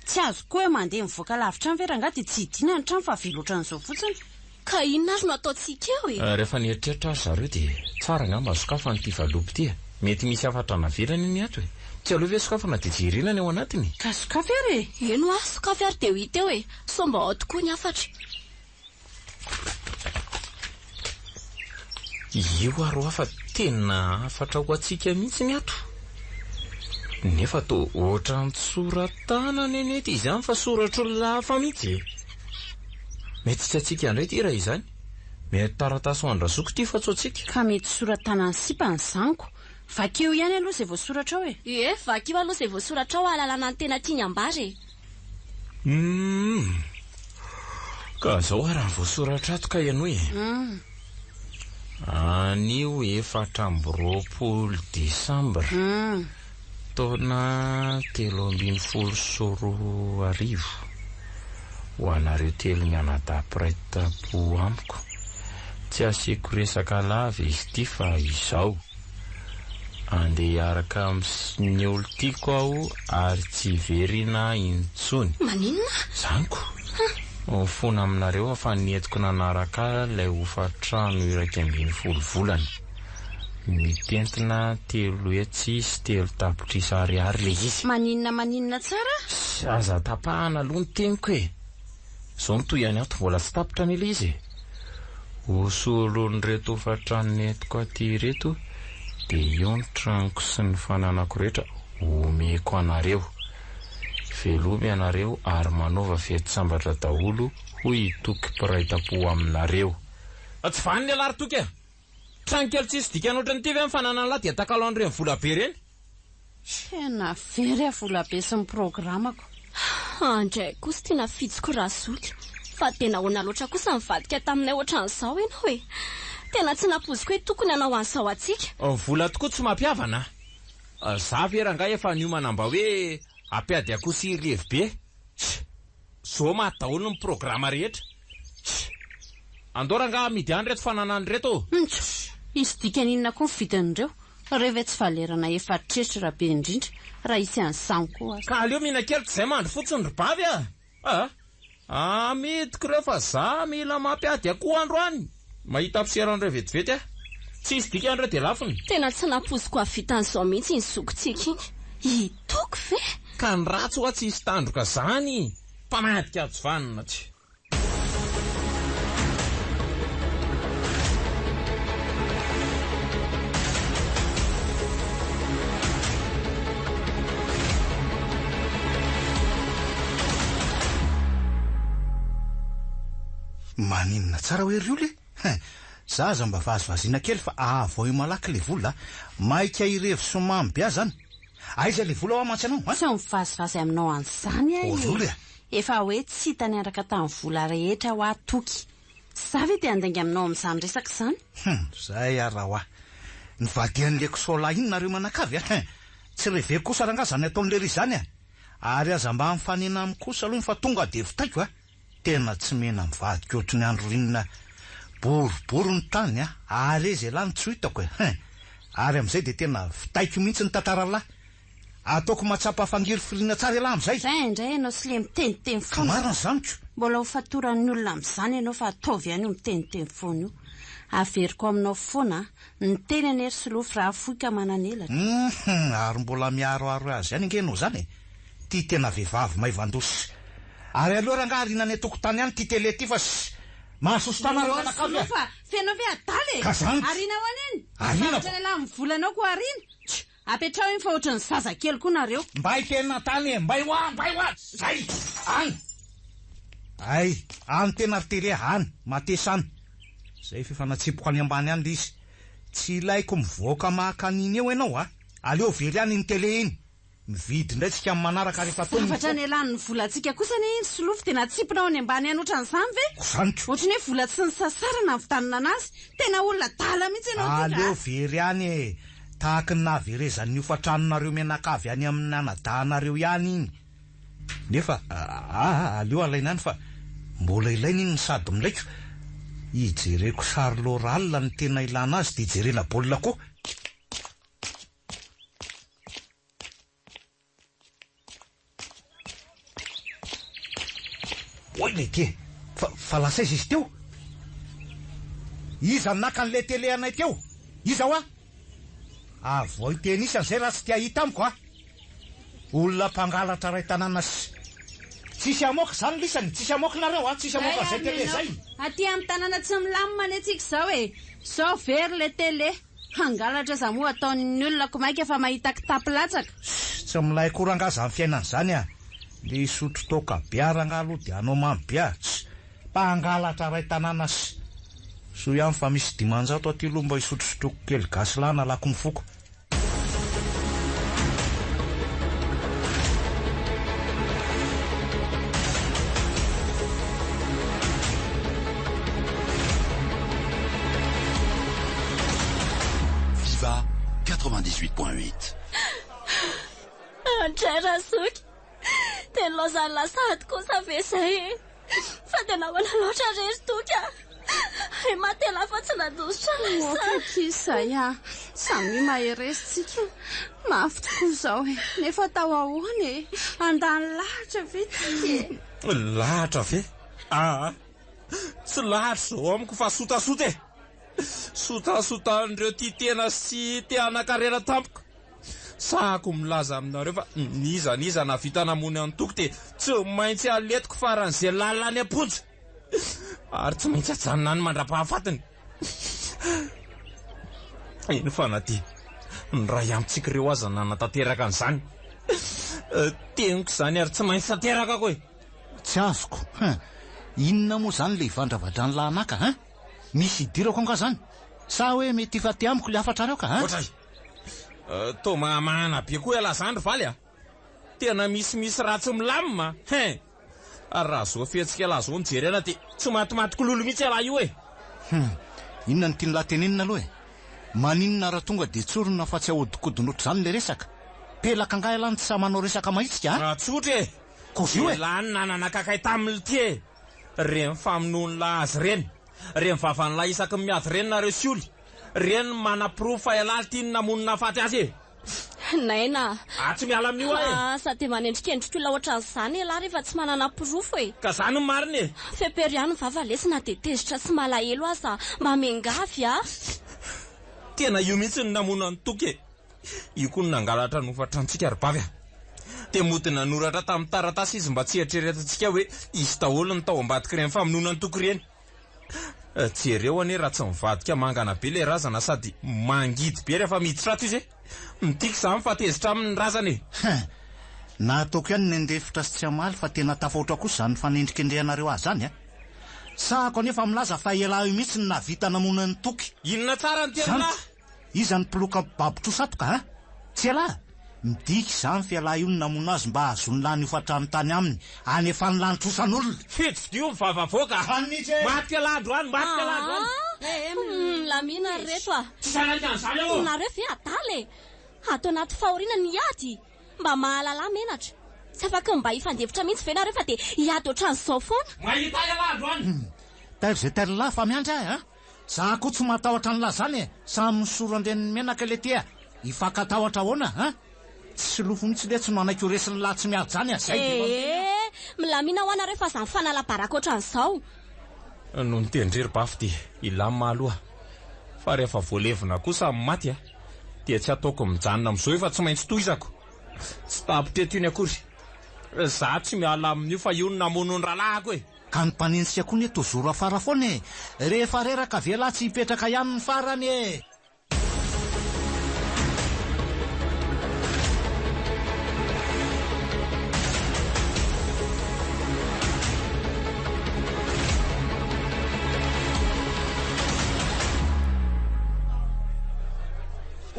Tsy azoko koa hoe mandeha mivoaka lavitra any ve rangahy dia tsy hidiana ny trano fa avela ohatran'izao fotsiny. Ka inona ary no ataontsika eo e? Rehefa nieritreritra ary zareo dia tsara angamba sokafana ity valopy ity e! Mety misy hafatra navelany anie ato e! Tsy aleo ve sokafana dia jerena ny ao anatiny? Ka sokafy ary e! Eny hoa, sokafy ary dia ho hita eo e! Sao mba ao tokoa ny hafatra. Io ary hoa fa tena hafatra ho antsika mihitsy ny ato. Nefa toa ohatran'ny tsy sora-tanana anie ity izany fa soratr'olona hafa mihitsy e. Mety tsy antsika indray ity raha izany. Mety taratasy ho an-dRazoky ity fa tsy ho antsika. Ka mety sora-tanan'ny sipa ny zaniko. Vakio ihany aloha izay voasoratra ao e. Ie, vakio aloha izay voasoratra ao hahalalana ny tena tiany ambara e. Humm. Ka zao ary ny voasoratra ato kay ianao e. Anio 24 desambra, taona 2013, ho anareo telo mianadahy mpiray tampo amiko. Tsy asiako resaka lava izy ity fa izao. Andeha hiaraka amin'ny olon-tiako aho ary tsy hiverina intsony. Maninona? Zany ko! Mifona aminareo aho fa nentiko nanaraka ahy ilay hofan-trano 11 volana. Mitentina 303 tapitrisa ariary ilay izy. Maninona maninona tsara? Aza tapahana aloha ny teniko e! Zao no tohiny ato, mbola tsy tapitra anie ilay izy e! Ho solon'ireto hofantrano nentiko aty ireto dia io ny tranoko sy ny fananako rehetra omeko anareo. Velomy ianareo ary manaova fety sambatra daholo hoy i Toky mpiray tampo aminareo. Tsy vanona ialahy ry Toky a! Trano kely tsisy dikany ohatran'ity ve ny fananan'lah dia atakalo an'ireny vola be ireny? Tena very aho volabe sy ny programako. Andray kosa tena fitsiko Razoky fa dia nahoana loatra kosa nivadika taminay ohatran'izao ianao e? Tena tsy nampoiziko hoe tokony hanao an'izao antsika. Vola tokoa tsy mampihavana a! Za ve rangahy efa niomana mba hoe hampiady akoho sy hirevy be? Tch! Zao maty daholo ny programa rehetra. Tch! Andao rangahy amidy any reto fananana ireto ô! Ntso! Hisy dikany inona koa ny vidin'ireo? Reo ve tsy valerana efatr'etry raha be indrindra, raha hisy an'izany koa aza. Ka aleo mihinan-kely tsy izay mandry fotsiny ry bavy a! A! Amidiko ireo fa za mila mampiady akoho androany! Mahita mpisera an'ireo vetivety aho. Tsy hisy dikany ireo dia lafiny. Tena tsy nampoiziko hahavita an'izao mihitsy iny zokintsika iny. I Toky ve? Ka ny ratsy hoa tsy hisy tandroka zany! Mpamadika tsy vanona tsy. Maninona tsara hoe ry oly e? Za aza mba vazivaziana kely fa ahavoay malaky le vola a! Maika hirevy sy mamy be aza zany! Aiza le vola hoa mantsy anao a? Tsy mivazivazy aminao an'izany aho e! Ry oly a! Efa hoe tsy hita niaraka tamin'ny vola rehetra hoa Toky. Za ve dia handainga aminao amin'izany resaka izany? Hum, zay ary raha hoa. Nivadian'le kisoa lahy iny nareo manakavy a! Hein! Tsy reveko kosa rangaha zany ataon'lery izany a! Ary aza mba mifanena amiko kosa aloha iny fa tonga dia vitaiko a! Tena tsy mena mivadika ohatry ny andro ririnina boribory ny tany a! Ary aiza ialahy no tsy ho hitako e! Hein! Ary amin'izay dia tena vitaiko mihitsy ny tantaran'lah! Ataoko mahatsapa fangirifiriana tsara ialahy amin'izay! Zay indray ianao sy le miteniteny Ka foana. marina izany ko! Mbola ho fatoran'ny olona amin'izany ianao fa ataovy ihany io miteniteny foana io. Averiko aminao foana a! Ny teny anie ry Solofo raha fohy ka manan'elatra. Hum! Ary mbola miaroaro azy ihany ange ianao izany e! Ty tena vehivavy maivan-doha. Ary aleo rangaha ariana any an-tokotany any ty télé ty fa ss. Mahasosotra anareo mianakavy a! Fa feno ve adala e! Ka zany. Ariana ho any iny! Ariana Zavatra nialà amin'ny volanao ko ariana! Tch! Apetraho iny fa ohatran'ny zaza kely koa nareo. Mbay tena tany e! Mbay hoa! Mbay hoa! Zay! Any! Hay! Any tena ry télé a! Any! Matesa any! Zay f'efa natsipiko any ambany any le izy. Tsy ilaiko mivoaka maka an'iny eo ianao a! Aleo very any iny télé iny! Mividy indray tsika amin'ny manaraka rehefa tony ny Zavatra fotoana. nialan'ny volantsika kosa anie iny solofo dia natsipinao any ambany any ohatran'izany ve? Izany ko. Ohatran'ny hoe vola tsy nisasarana nividianana anazy. Tena olona adala mihitsy ianao ity Aleo ka. very any e! Tahaky ny nahaverezan'ny hofan-tranonareo mianakavy any amin'ny anadahinareo ihany iny. Nefa aa aleo alaina any fa mbola ilaina iny no sady milaiko. Hijereko sary Loral no tena ilana azy dia hijerena baolina koa. Oay letie, fa fa lasa aiza izy teo? Iza no naka an'ilay télé anay teo? Iza hoa? Avoay teny isany izay raha tsy te hahita amiko a! Olona mpangalatra iray tanàna sy. Tsisy hamoaka izany lisany, tsisy hamoaka nareo a, tsisy hamoaka an'izay télé izay. Aty amin'ny tanàna tsy milamina anie tsika izao e! Zao very ilay télé. Hangalatra aza moa ataon'ny olona ko maika fa mahita kitapo latsaka. Ssss tsy milay koa rangah zany fiainana zany a! Le hisotro toaka be a rangah aloha de hanao mamy be a! Ssss mpangalatra ray tanàna ssss soa ihany fa misy 500 aty aloha mba hisotrosotroako kely gasy lahy nalako ny foko. Viva 98.8. Andray Razoky, dia nilaozan'ny lasady kosa ve izay e? Fa dia nahoana loatra re ry Toky a? Hay maty ialahy fa tsy nandositra lasa. Aoka akia izay a! Samia mahereza tsika. Mafy tokoa izao e! Nefa atao ahoana e? Handany lahatra ve tsika e? Lahatra ve? Aa! Tsy lahatra izao amiko fa sotasota e! Sotasotan'ireo tia tena sy te hanan-karena tampoka. Sahako milaza aminareo fa n'iza n'iza nahavita namono an'i Toky dia tsy maintsy aletiko faran'izay lalina any am-ponja. Ary tsy maintsy ajanona any mandra-pahafatiny. Eny fa na dia ny ray amintsika ireo aza nanatanteraka an'izany. Teniko izany ary tsy maintsy tanteraka ko e! Tsy azoko hein! Inona moa izany ilay ivandravandran'lah anaka hein? Misy idirako angaha izany? Sa hoe mety efa aty amiko ilay hafatrareo ka hein? Ohatray! Toa mahamahana be koa ialahy izany ry Valy a! Tena misimisy raha tsy milamina hein! Ary raha zao fihetsika ialahy zao no jerena dia tsy matimaty kololo mihitsy ialahy io e! Hum! Inona no tian'lah tenenina aloha e? Maninona raha tonga dia tsorina fa tsy ahodikodina ohatr'izany ilay resaka? Pelaka angaha ialahy no tsy sahy manao resaka mahitsy ka? Tsotra e! Kozio e! Elah no nanana kakay taminy ity e! Reny famonoan'lah azy reny, reny vavan'lah isaky ny miady reny nareo sioly, reny no manaporofo fa elah ity no namono nahafaty azy e! Naina a! Ah tsy miala amin'io aho e! Aza dia manendrikendrika olona ohatran'izany elah rehefa tsy manana porofo e! Ka zany no marina e! Fepero ihany ny vava lesy na dia tezitra sy malahelo aza, mba miangavy a! Tena io mihitsy no namono an'i Toky e! Io koa no nangalatra ny hofan-tranontsika ry bavy a! Dia mody nanoratra tamin'ny taratasy izy mba tsy hieritreretantsika hoe izy daholo no tao ambadik'ireny famonoana an'i Toky ireny. Jereo anie raha tsy mivadika mangana be ilay razana sady mangidy be rehefa miditra ato izy e! Midika izany fa tezitra aminy ny razana e! Hein! Na ataoko ihany ny handefitra sy tsy hamaly fa tena tafahoatra kosa izany fanendrikendrehanareo ahy izany a! Sahako anefa milaza fa ialahy io mihitsy no nahavita namono an'i Toky. Inona tsara ny teninah? Iza no mpiloka babo trosa ato ka a? Tsy ialahy? Midika izany fa ialahy io no namono azy mba hahazoan'lah ny hofantrano tany aminy, any efa nilany trosan'olona! Fidifidio ny vava avoaka a! Zany mihitsy e! Maty ialahy androany, maty ialahy androany! Aa! Milamina ry reto a! Tsy hanaiky an'izany aho! Nareo ve adala e? Ato anaty fahoriana ny hiady? Mba mahalalà menatra! Tsy afaka mba hifandefitra mihitsy ve nareo fa dia hiady ohatran'izao foana? Mahita ahy ialahy androany! Tairo izay tairo lahy fa miandry ahy a! Za koa tsy matahotra an'lah zany e! Samy misoro an-dreniny menaka letia a! Hifankatahotra ahoana an? Tsy solofo mihitsy letsy no hanaiky ho resin'lah tsy miady zany a! Zay dia mba miteny aho. Ee, milamina hoa nareo fa aza mifanala baraka ohatran'izao. Nony tendry ry bafy dia hilamina aloha fa rehefa voalevina kosa ny maty a! dia tsy ataoko mijanona amin'izao io fa tsy maintsy tohizako. Tsy tapitra eto iny akory. Za tsy miala amin'io fa io no namono ny rahalahiko e! Ka ny mpanenjika koa ne toujours afara foana e! Rehefa reraka ve lahy tsy hipetraka ihany ny farany e!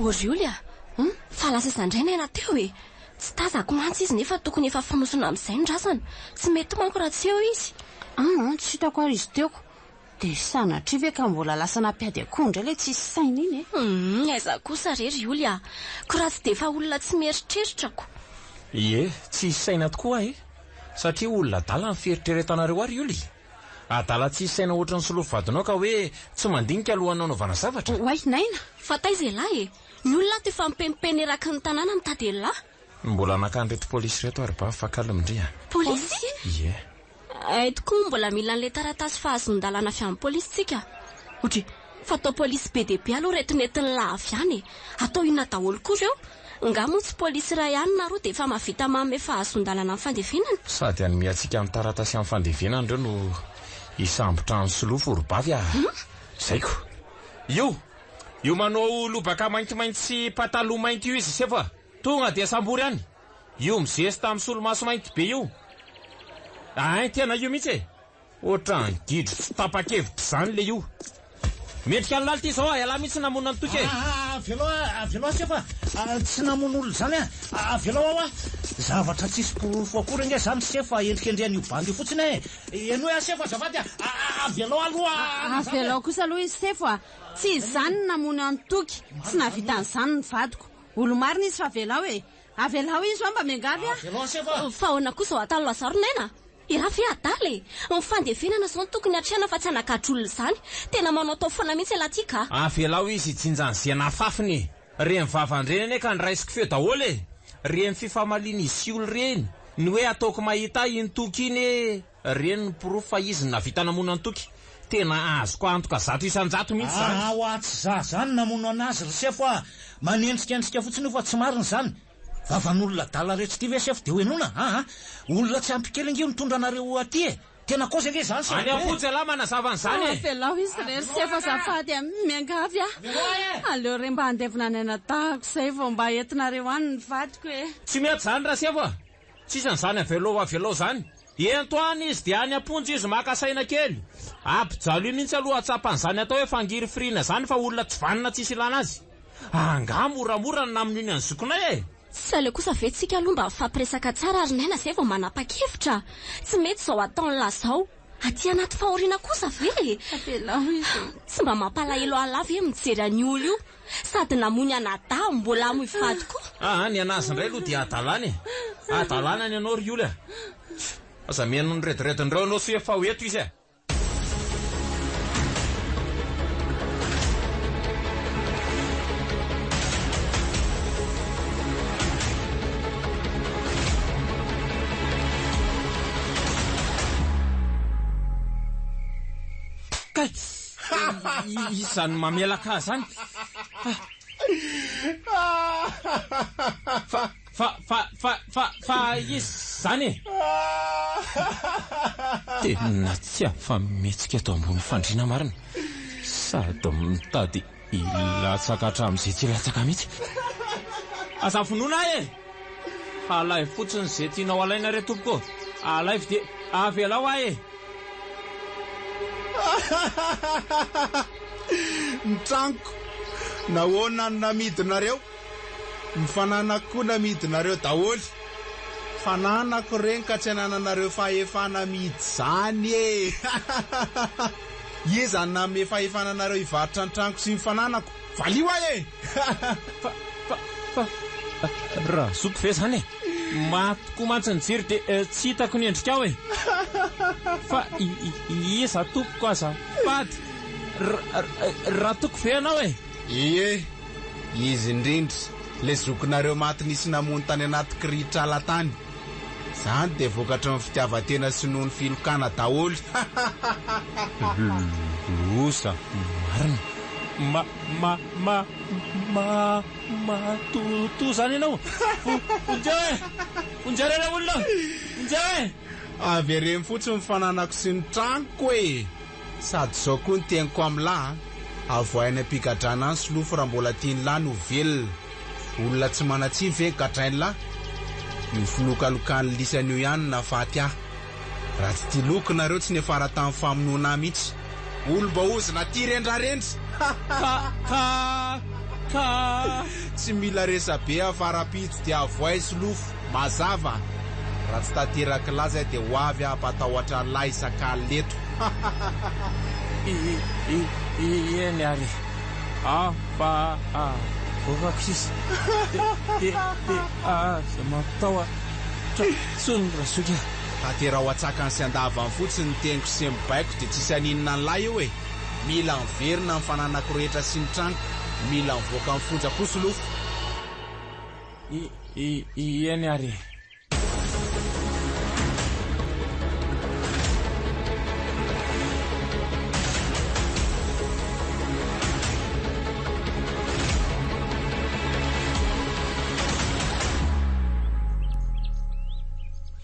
Orioly a! Fa lasa aiza indray Naina teo e? Tsy tazako mantsy izy nefa tokony efa fonosina amin'izay ny razana. Tsy mety manko raha tsy eo izy. Aa, tsy hitako ary izy teo. Dia sanatria ve ka mbola lasa nampiady akoho indray ilay tsisy saina iny e? Humm, aiza kosa re ry Oly a! Ko raha tsy dia efa olona tsy mieritreritra ko! Ie, tsisy saina tokoa e! Satria olona adala ny fieritreretanareo ahy ry Oly! Adala tsisy saina ohatran'ny solofo vadinao ka hoe tsy mandinika alohan'ny hanaovana zavatra! Oay, Naina! Fa taiza ialahy e? Ny olona ato efa mipenimpeny eraky ny tanàna mitady an'lah. Mbola nakan'ireto polisy ireto ary ba fa calme ndry a! Polisy? Ie. Hay tokoa mbola mila an'ilay taratasy fahazoan-dalàna avy amin'ny polisy tsika. Odry, fa atao polisy be dia be aloha ireto nentin'lah avy any e! Atao inona daholo koa ireo? Nga moa tsy polisy iray ihany na roa dia efa mahavita manome fahazoan-dalàna amin'ny fandevenana? Sady hanome antsika ny taratasy amin'ny fandevenana ireo no hisambotra an'i Solofo ry bavy a! Zay ko! Io! Io manao lobaka maintimainty sy pataloha mainty io izy sefo a! Tonga dia sambory any! Io mizesta amin'ny solomaso mainty be io! Ein tena io mihitsy e! Ohatran'ny gidro tsy tapa-kevitra izany le io! Mendrika ny lalitra izao a! Ialahy mihitsy namono an'i Toky e! Aa avelao aho, avelao aho sefo a! Tsy namono olona izany aho! Avelao aho a! Zavatra tsisy porofo akory ange izany sefo a! Endrikendrehan'io bandy io fotsiny e! Henoy aho sefo azafady a! Avelao aloha a! Avelao kosa aloha izy sefo a! Tsy izany no namono an'i Toky, tsy nahavita an'izany ny vadiko. Olo-marina izy fa avelao e! Avelao izy hoa mba miangavy ah! Avelao sefo ah! Fa ahoana koa izao ataon'i Lazaro Naina? I Raha ve adala e? Ny fandevenana izao no tokony hatrehana fa tsy hanagadra olona izany. Tena manaotao foana mihitsy ialahy ity ka! Avelao izy hijinja an'izay nafafiny e! Reny vavan-dreny anie ka noraisiko feo daholo e! Reny fifamalian'izy sy olo reny, ny hoe ataoko mahita ahy iny Toky iny e! Reny ny porofo fa izy no nahavita namono an'i Toky. Tena azoko antoka 100% mihitsy izany. Aa hoa tsy za zany namono anazy ry sefo a! Manendrikendrika fotsiny io fa tsy marina izany. Vavan'olona adala rehetra ity ve sefo dia ho henoina aa! Olona tsy ampy kely ange io nitondra anareo aty e! Tena kôzy ange izany sefo Any e! am-ponja ialahy manazava an'izany e! Avelao izy re ry sefo azafady a! Miangavy aho. Aleo re mba handevina ny anadahiko izay vao mba entinareo any ny vadiko e! Tsy mety izany rasefo a! Tsisy an'izany avelao avelao izany. Ento any izy dia any am-ponja izy maka saina kely. Ampijalio mihitsy aloha hahatsapa an'izany atao hoe fangirifiriana izany fa olona tsy vanona tsisy ilana azy. Angaha moramora ny namonoiny an'i zokinay e! Tsy aleo kosa ve tsika aloha mba mifampiresaka tsara ry Naina zay vao manapa-kevitra? Tsy mety izao ataon'lah zao. Aty anaty fahoriana kosa ve e? Avelao izy e! Tsy mba mampalahelo an'lah ve mijery an'io olona io? Sady namoy ny anadahy mbola hamoy vady koa. Aa ny anazy indray aloha dia hadalana e! Hadalana ny anao ry oly a! Aza mihaino ny rediredin'ireo anao soa efa ho eto izy e! Kay! Iza no mamelaka ahy zany? Fa fa fa fa fa fa iza zany e? Tena tsy afa-mihetsika eto ambony fandriana marina. Sady mitady hilatsaka hatramin'izay tsy hilatsaka mihitsy. Aza vonoina ahy e! Alaivo fotsiny izay tianao alaina re tompoko ô! Alaivo dia avelao ahy e! Ny tranoko, nahoana no namidinareo? Ny fananako koa namidinareo daholo. Fananako ireny ka tsy anananareo fahefana amidy izany e! Iza no nanome fahefana anareo hivarotra ny tranoko sy ny fananako? Valio ahy e! Fa, fa, fa, Razoky ve izany e? Maty tokoa mantsy ny jiro dia tsy hitako ny endrikao e! Fa iza tompoko azafady? Ratoky ve ianao e? Ie, izy indrindra, ilay zokinareo maty nisy namono tany anaty kirihitr'ala tany. Izany dia vokatry ny fitiavan-tena sy noho ny filokana daholo. Loza marina. Ma, ma, ma, ma, matotoa izany ianao? Vonjeo e! Vonjeo re olona! Vonjeo e! Avereno fotsiny ny fananako sy ny tranoko e! Sady izao koa ny teniko amin'lah a! Avoahy any am-pigadrana any Solofo raha mbola tian'lah ny ho velona. Olona tsy manan-tsiny ve gadrain'lah? Io filokalokan'ny lisany io ihany no nahafaty ahy. Raha tsy tia loko nareo tsy niafara tamin'ny famonoana ahy mihitsy. Olom-baozina tia rendrarendra! Ka ka ka. Tsy mila resabe aho fa rahampitso dia avoahy Solofo. Mazava! Raha tsy tanterak'i lahy zay dia ho avy aho hampatahotra an'lahy isak'alina eto. Eny ary e! Fa avoakako sisa dia aza mampitahotra intsony Razoky a! Tanteraho an-tsakany sy an-davany fotsiny ny teniko sy ny baiko dia tsisy haninona an'lahy eo e! Mila miverina ny fananako rehetra sy ny tranoko, mila mivoaka ny fonja koa Solofo. Eny ary e.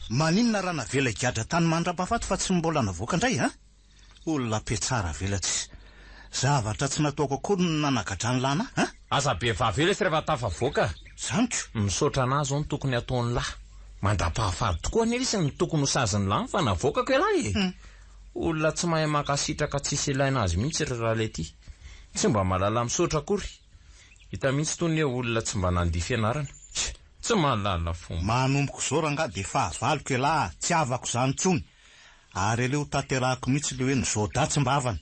Maninona raha navela higadra tany mandrapahafaty fa tsy mbola navoaka indray an? Olona mpiatsara velatsy. Zavatra tsy nataoko akory no nanagadrany lana an! Aza be vava eo lesy rehefa tafavoaka. Zany ko! Misaotra anah zao no tokony ataon'lah. Mandrapahafaty tokoa anie lesy no tokony ho sazin'lah fa navoakako elah e! Olona tsy mahay mankasitraka tsisy ilaina azy mihitsy ry ralay ty. Tsy mba mahalala misaotra akory. Hita mihitsy tony hoe olona tsy mba nandia fianarana. Tsy mahalala fomba. Manomboka izao rangahy dia fahavaloko elah, tsy havako izany intsony. Ary aleo tanterahako mihitsy le hoe ny Zoda tsy mba havana.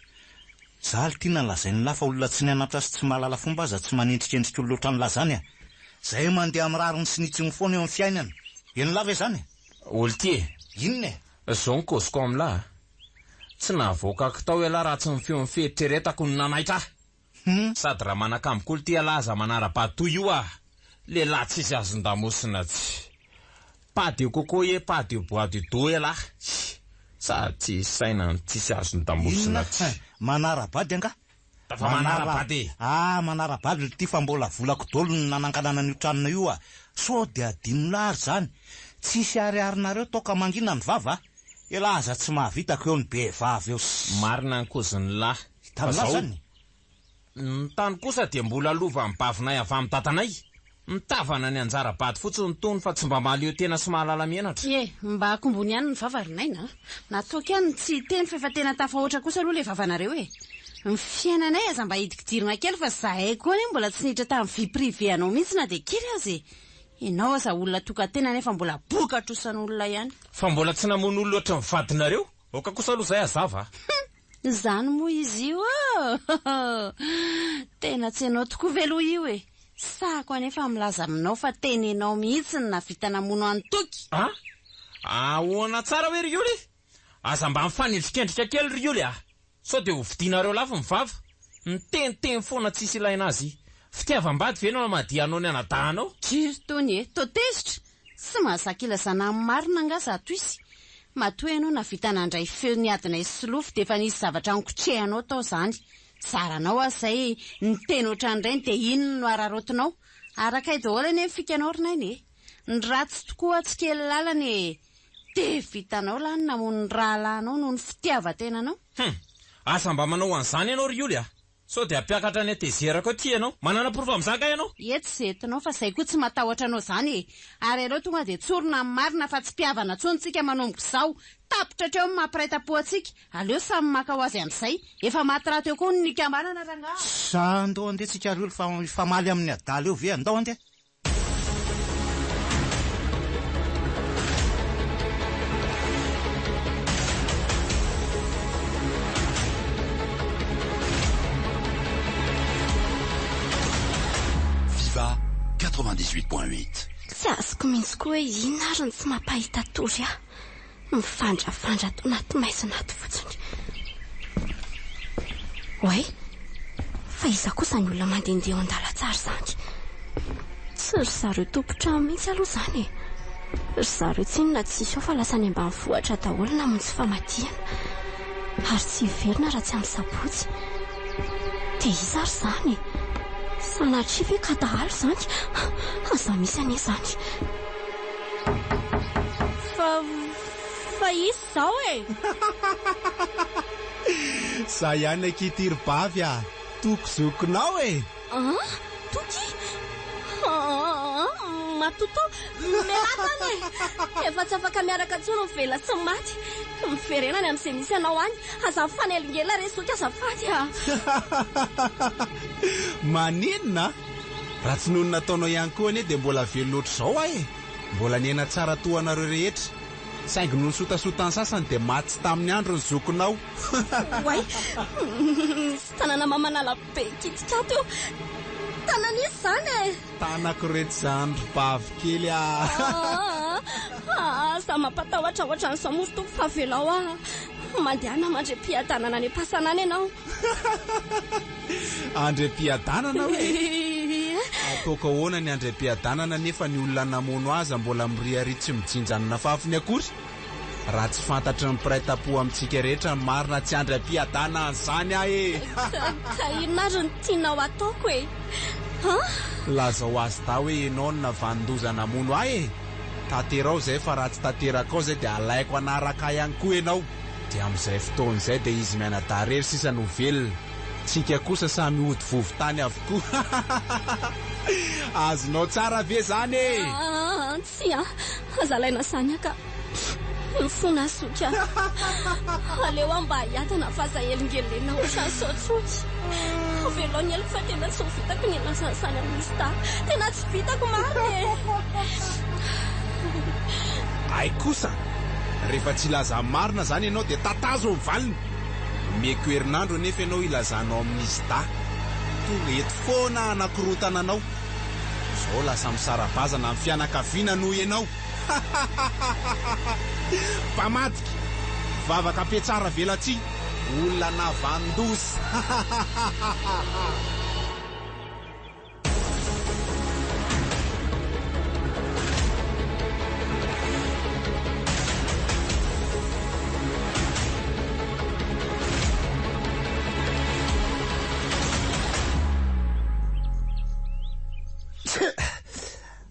Za ry tiana lazain'lah fa olona tsy nianatra sy tsy mahalala fomba aza tsy manendrikendrika olona ohatran'lah zany a! Zay mandeha amin'ny rariny sy ny hitsiny foana eo amin'ny fiainana. Henon'lah ve zany e? Olty e! Inona e? Zao ny kôziko amin'lah a! Tsy nahavoaka kitao ialahy raha tsy ny feon'ny fieritreretako no nanaitra ahy! Hum. Sady raha manakambo koa lty ialahy aza manara-bady toy io ah! Lehilahy tsisy azon-damosina tsy. Pas de coco et pas de bois de dos ialahy! Sady tsisy saina no tsisy azon-damosina Inona? tsy. Manara-bady angaha? Fa manara-bady e! Ah, manara-bady lty fa mbola volako dolo no nananganana an'io tranona io ah! Sao dia adinon'lah ary zany? Tsisy ariarinareo toaka mangina ny vava ah! Elah aza tsy mahavita ko eo ny be vava eo s. Marina ny kozin'lah. Fa Hitan'lah zao. zany? Ny tany kosa dia mbola lovan'ny bavinay avy amin'ny dadanay. Mitavana ny anjara bady fotsiny tony fa tsy mba mahaleo tena sy mahalala menatra. Ie, mba akombony ihany ny vava ry Naina a! Nataoko ihany ny tsy hiteny fa efa tena tafahoatra kosa aloha ilay vavanareo e! Ny fiainanay aza mba hidikidirina kely fa zahay koa anie mbola tsy niditra tamin'ny vie privée anao mihitsy na dia kely aza e! Ianao aza olona tokan-tena nefa mbola boka trosan'olona ihany. Fa mbola tsy namono olona ohatry ny vadinareo? Aoka kosa aloha izay hazava a! Izany moa izy io ô! Tena tsy ianao tokoa ve aloha io e? Sahako anefa milaza aminao fa tena ianao mihitsy no nahavita namono an'i Toky! A! Ahoana tsara hoe ry Oly? Aza mba mifanendrikendrika kely ry Oly a! Sao dia ho vidianareo lafo ny vava? Miteniteny foana tsisy ilaina azy. Fitiavam-bady ve no hamadihanao ny anadahinao? Dry Tony e! Toa tezitra! Tsy mahazaka ilazana ny marina angaha zato isa? Matoa ianao nahavita nandray feo niadinay solofo dia efa nisy zavatra nokotrehanao tao izany. Zaranao aza izay niteny ohatran'ireny dia inona no araraotinao? Arakay daholo anie ny fikanao ry Naina e! Ny ratsy tokoa tsy kely lalana e! Dia vitanao lahy ny namono ny rahalahinao noho ny fitiavan-tenanao? Hum! Aza mba manao an'izany ianao ry Oly a! Sao dia hampiakatra ny hatezerako aty ianao? Manana porofo amin'izany kay ianao? Etsy izay entinao fa izay koa tsy matahotra anao izany e! Ary aleo tonga dia tsorina ny marina fa tsy mpihavana intsony tsika manomboka izao! Tapitra hatreo ny maha mpiray tampo antsika! Aleo samy maka ho azy amin'izay! Efa maty rahateo koa ny nikambanana rangaha! Sa andao andeha tsika ry olo fa hifamaly amin'ny adala eo ve? Andao andeha! Viva 98.8. Tsy azoko mihitsy koa hoe inona ary no tsy mampahita tory ahy. Mifandrafandra ato anaty maizina ato fotsiny. Oay, fa iza kosa ny olona mandehandeha eo an-dalantsara izany? Tsy ry zareo tompon-trano mihitsy aloha izany e. Ry zareo tsinona tsisy eo fa lasa any ambanivohitra daholo namonjy famadihana. Ary tsy hiverina raha tsy amin'ny sabotsy. Dia iza ary izany e? Sanatria ve ka dahalo izany? Aza misy anie izany. Fa iza izao e? Za ihany akia ity ry bavy a! Toky zokinao e! An? Toky? Aa! Matotoa! Mialà tany e! Efa tsy afaka miaraka intsony ny velona sy ny maty. Miverena any amin'izay misy anao any. Aza mifanelingelina re zoky azafady a! Maninona? Raha tsy noho ny nataonao ihany koa anie dia mbola velona ohatr'izao aho e! Mbola niaina tsara toa anareo rehetra. Saingy noho ny sotasotan'ny sasany dia maty tsy tamin'ny andro ny zokinao. Oay! Misy tanana mamanala be kitika ato eo. Tanan'iza izany e? Tanako ireto zandry bavy kely a! Aa! Aza mampatahotra ohatran'izao moa ry Tompo fa avelao aho. Mandehana mandre-piadanana any am-pasana any ianao. Andriam-piadanana hoe? Ataoko ahoana ny andriam-piadanana nefa ny olona namono aza mbola miriaria tsy mijinja ny nafafiny akory? Raha tsy fantatry ny mpiray tampo amintsika rehetra ny marina tsy andriam-piadanana an'izany aho e! Ka inona ary no tianao hataoko e? An? Lazao azy dahy hoe ianao no navanon-doza namono ahy e! Tanterao izay fa raha tsy tanterakao izay dia alaiko hanaraka ahy ihany koa ianao. Dia amin'izay fotoana izay dia izy mianadahy irery sisa no velona. Tsika kosa samy hody vovo-tany avokoa. Azonao tsara ve izany e? Aa, tsia, aza alaina izany aho ka. Mifona zoky a. Aleo aho mba hiadana fa aza helingelenina ohatran'izao intsony. Avelao ny heloko fa tena tsy ho vitako ny hilaza an'izany amin'i Mister. Tena tsy vitako marina e! Hay kosa! Rehefa tsy hilaza ny marina izany ianao dia tatazo ny valiny! Omeko herinandro anefa ianao hilazanao amin'izy dahy. Tonga eto foana aho hanakorontana anao. Izao lasa misara-bazana ny fianakaviana noho ianao. Mpamadika! Mpivavaka mpiatsara velatsihy! Olona navanon-doza!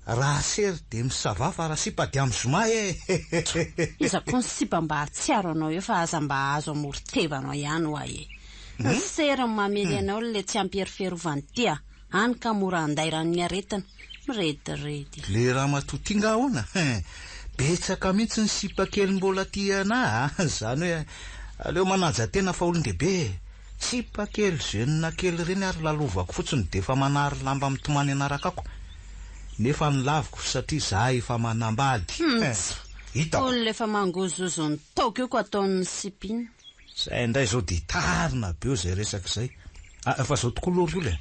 Raha sery dia misavà fa raha sipa dia amin'ny zoma e! Iza koa ny sipa mba hahatsiaro anao eo fa aza mba azo amoron-tevanao ihany hoa e! Ny sery no mamely anao le tsy ampy hery fiarovana ity a! Hany ka mora andairan'ny aretina. Mirediredy. Le ramatoa ty nga ahoana hein! Betsaka mihitsy ny sipa kely mbola tia anah a! Zany hoe aleo manaja tena fa olon-dehibe e! Sipa kely jeune kely ireny ary lalovako fotsiny de efa manary lamba mitomany anarakako. Nefa ny laviko satria za efa manambady hein! Hitako. Olona efa mangozozo ny taoko io ko ataon'ny sipa iny. Zay indray zao dia hitarina be eo zay resaka izay. Ah, fa zao tokoa aloha ry olona e.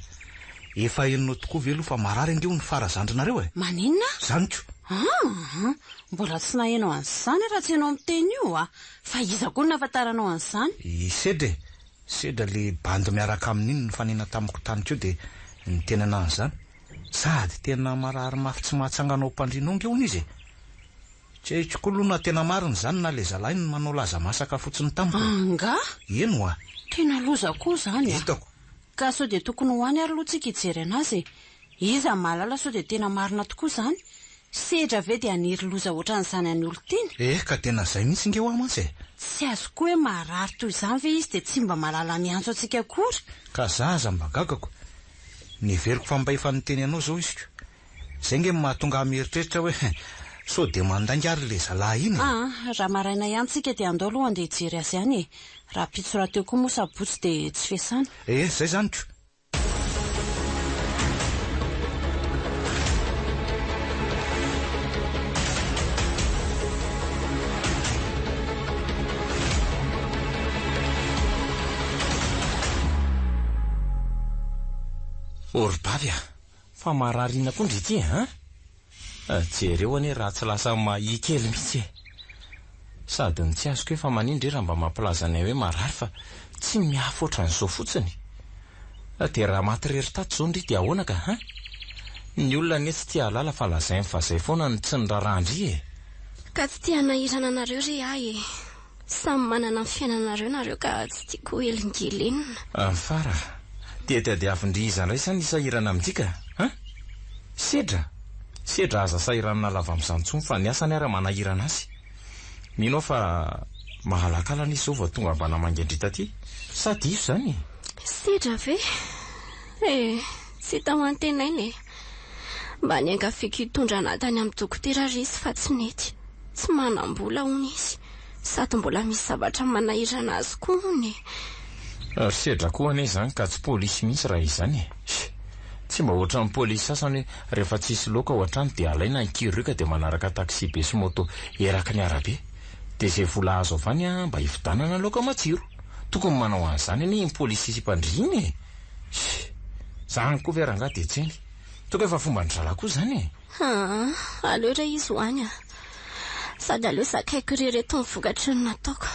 Efa henonao tokoa ve aloha fa marary ange hono fara zandrinareo e? Maninona? Zany ko. Aa, mbola tsy naheno an'izany raha tsy ianao miteny io a! Fa iza koa no nahafantaranao an'izany? I Sedra e! Sedra le bandy miaraka aminy iny nifanena tamiko tany koa dia niteny anah an'izany. Sady tena marary mafy tsy mahatsangana ao am-pandriana ao ange hono izy e! Tsy haiko koa aloha na tena marina izany na ilay zalahy no manao laza masaka fotsiny tamiko e. Angaha? Eny hoa. Tena loza koa izany a! Hitako. Ka sao dia tokony ho any ary aloha tsika hijery anazy e! Iza mahalala sao dia tena marina tokoa izany? Sedra ve dia haniry loza ohatran'izany any olon-tiany? Eh ka tena izay mihitsy nge hoa mantsy e! Tsy azoko hoe marary toy izany ve izy dia tsy mba mahalala miantso antsika akory? Ka za aza mba gagako. Neveriko fa mba efa niteny anao izao izy ko. Izay nge no mahatonga ahy mieritreritra hoe sao dia mandainga ary ilay zalahy iny e! Aa, raha maraina ihany tsika dia andao aloha handeha hijery azy any e! Rahampitso rahateo koa moa sabotsy dia tsy fiasana. Ee, izay izany ko! Ô ry bavy a! Fa marary inona koa ndry ity an? Jereo anie raha tsy lasa mahia kely mihitsy e! Sady ny tsy azoko hoe fa manino ndry raha mba mampilaza anay hoe marary fa tsy miafy ohatran'izao fotsiny? Dia raha maty irery tato izao ndry dia ahoana ka an? Ny olona anie tsy tia hahalala fa lazainy fa zay foana no tsy niraharahan-dry e! Ka tsy te hanahirana anareo re ahy e! Samy manana ny fiainanareo nareo ka tsy tiako ho helingelenina. Fara, dia tadiavin-dry iza indray sa ny sahirana amin-dry ka? An? Sedra? Sedra aza sahiranina lava amin'izany intsony fa ny asany ara manahirana azy. Mino aho fa mahalakalana izy izao vao tonga mba namangy an-dry taty. Sa diso izany e? Sedra ve? Eh, tsy hita ho antenaina e. Mba niangaviako hitondra anà tany amin'ny dokotera ry izy fa tsy nety. Tsy manam-bola hono izy. Sady mbola misy zavatra manahirana azy koa hono e. Ry sedra koa anie izany ka tsy polisy mihitsy raha izany e. Tsy mba ohatran'ny polisy sasany hoe rehefa tsisy laoka ao an-trano dia alaina ny kirioka dia manaraka taxi be sy moto eraky ny arabe. Dia izay vola azo avy any mba hividanana laoka matsiro. Tokony manao an'izany anie iny polisy sy mpandry iny e. Izany koa ve rangahy dia tseny. Toka efa fomban-dry zalahy koa izany e. Aa, aleo re izy ho any a! Sady aleo zakaiko irery eto ny vokatry ny nataoko.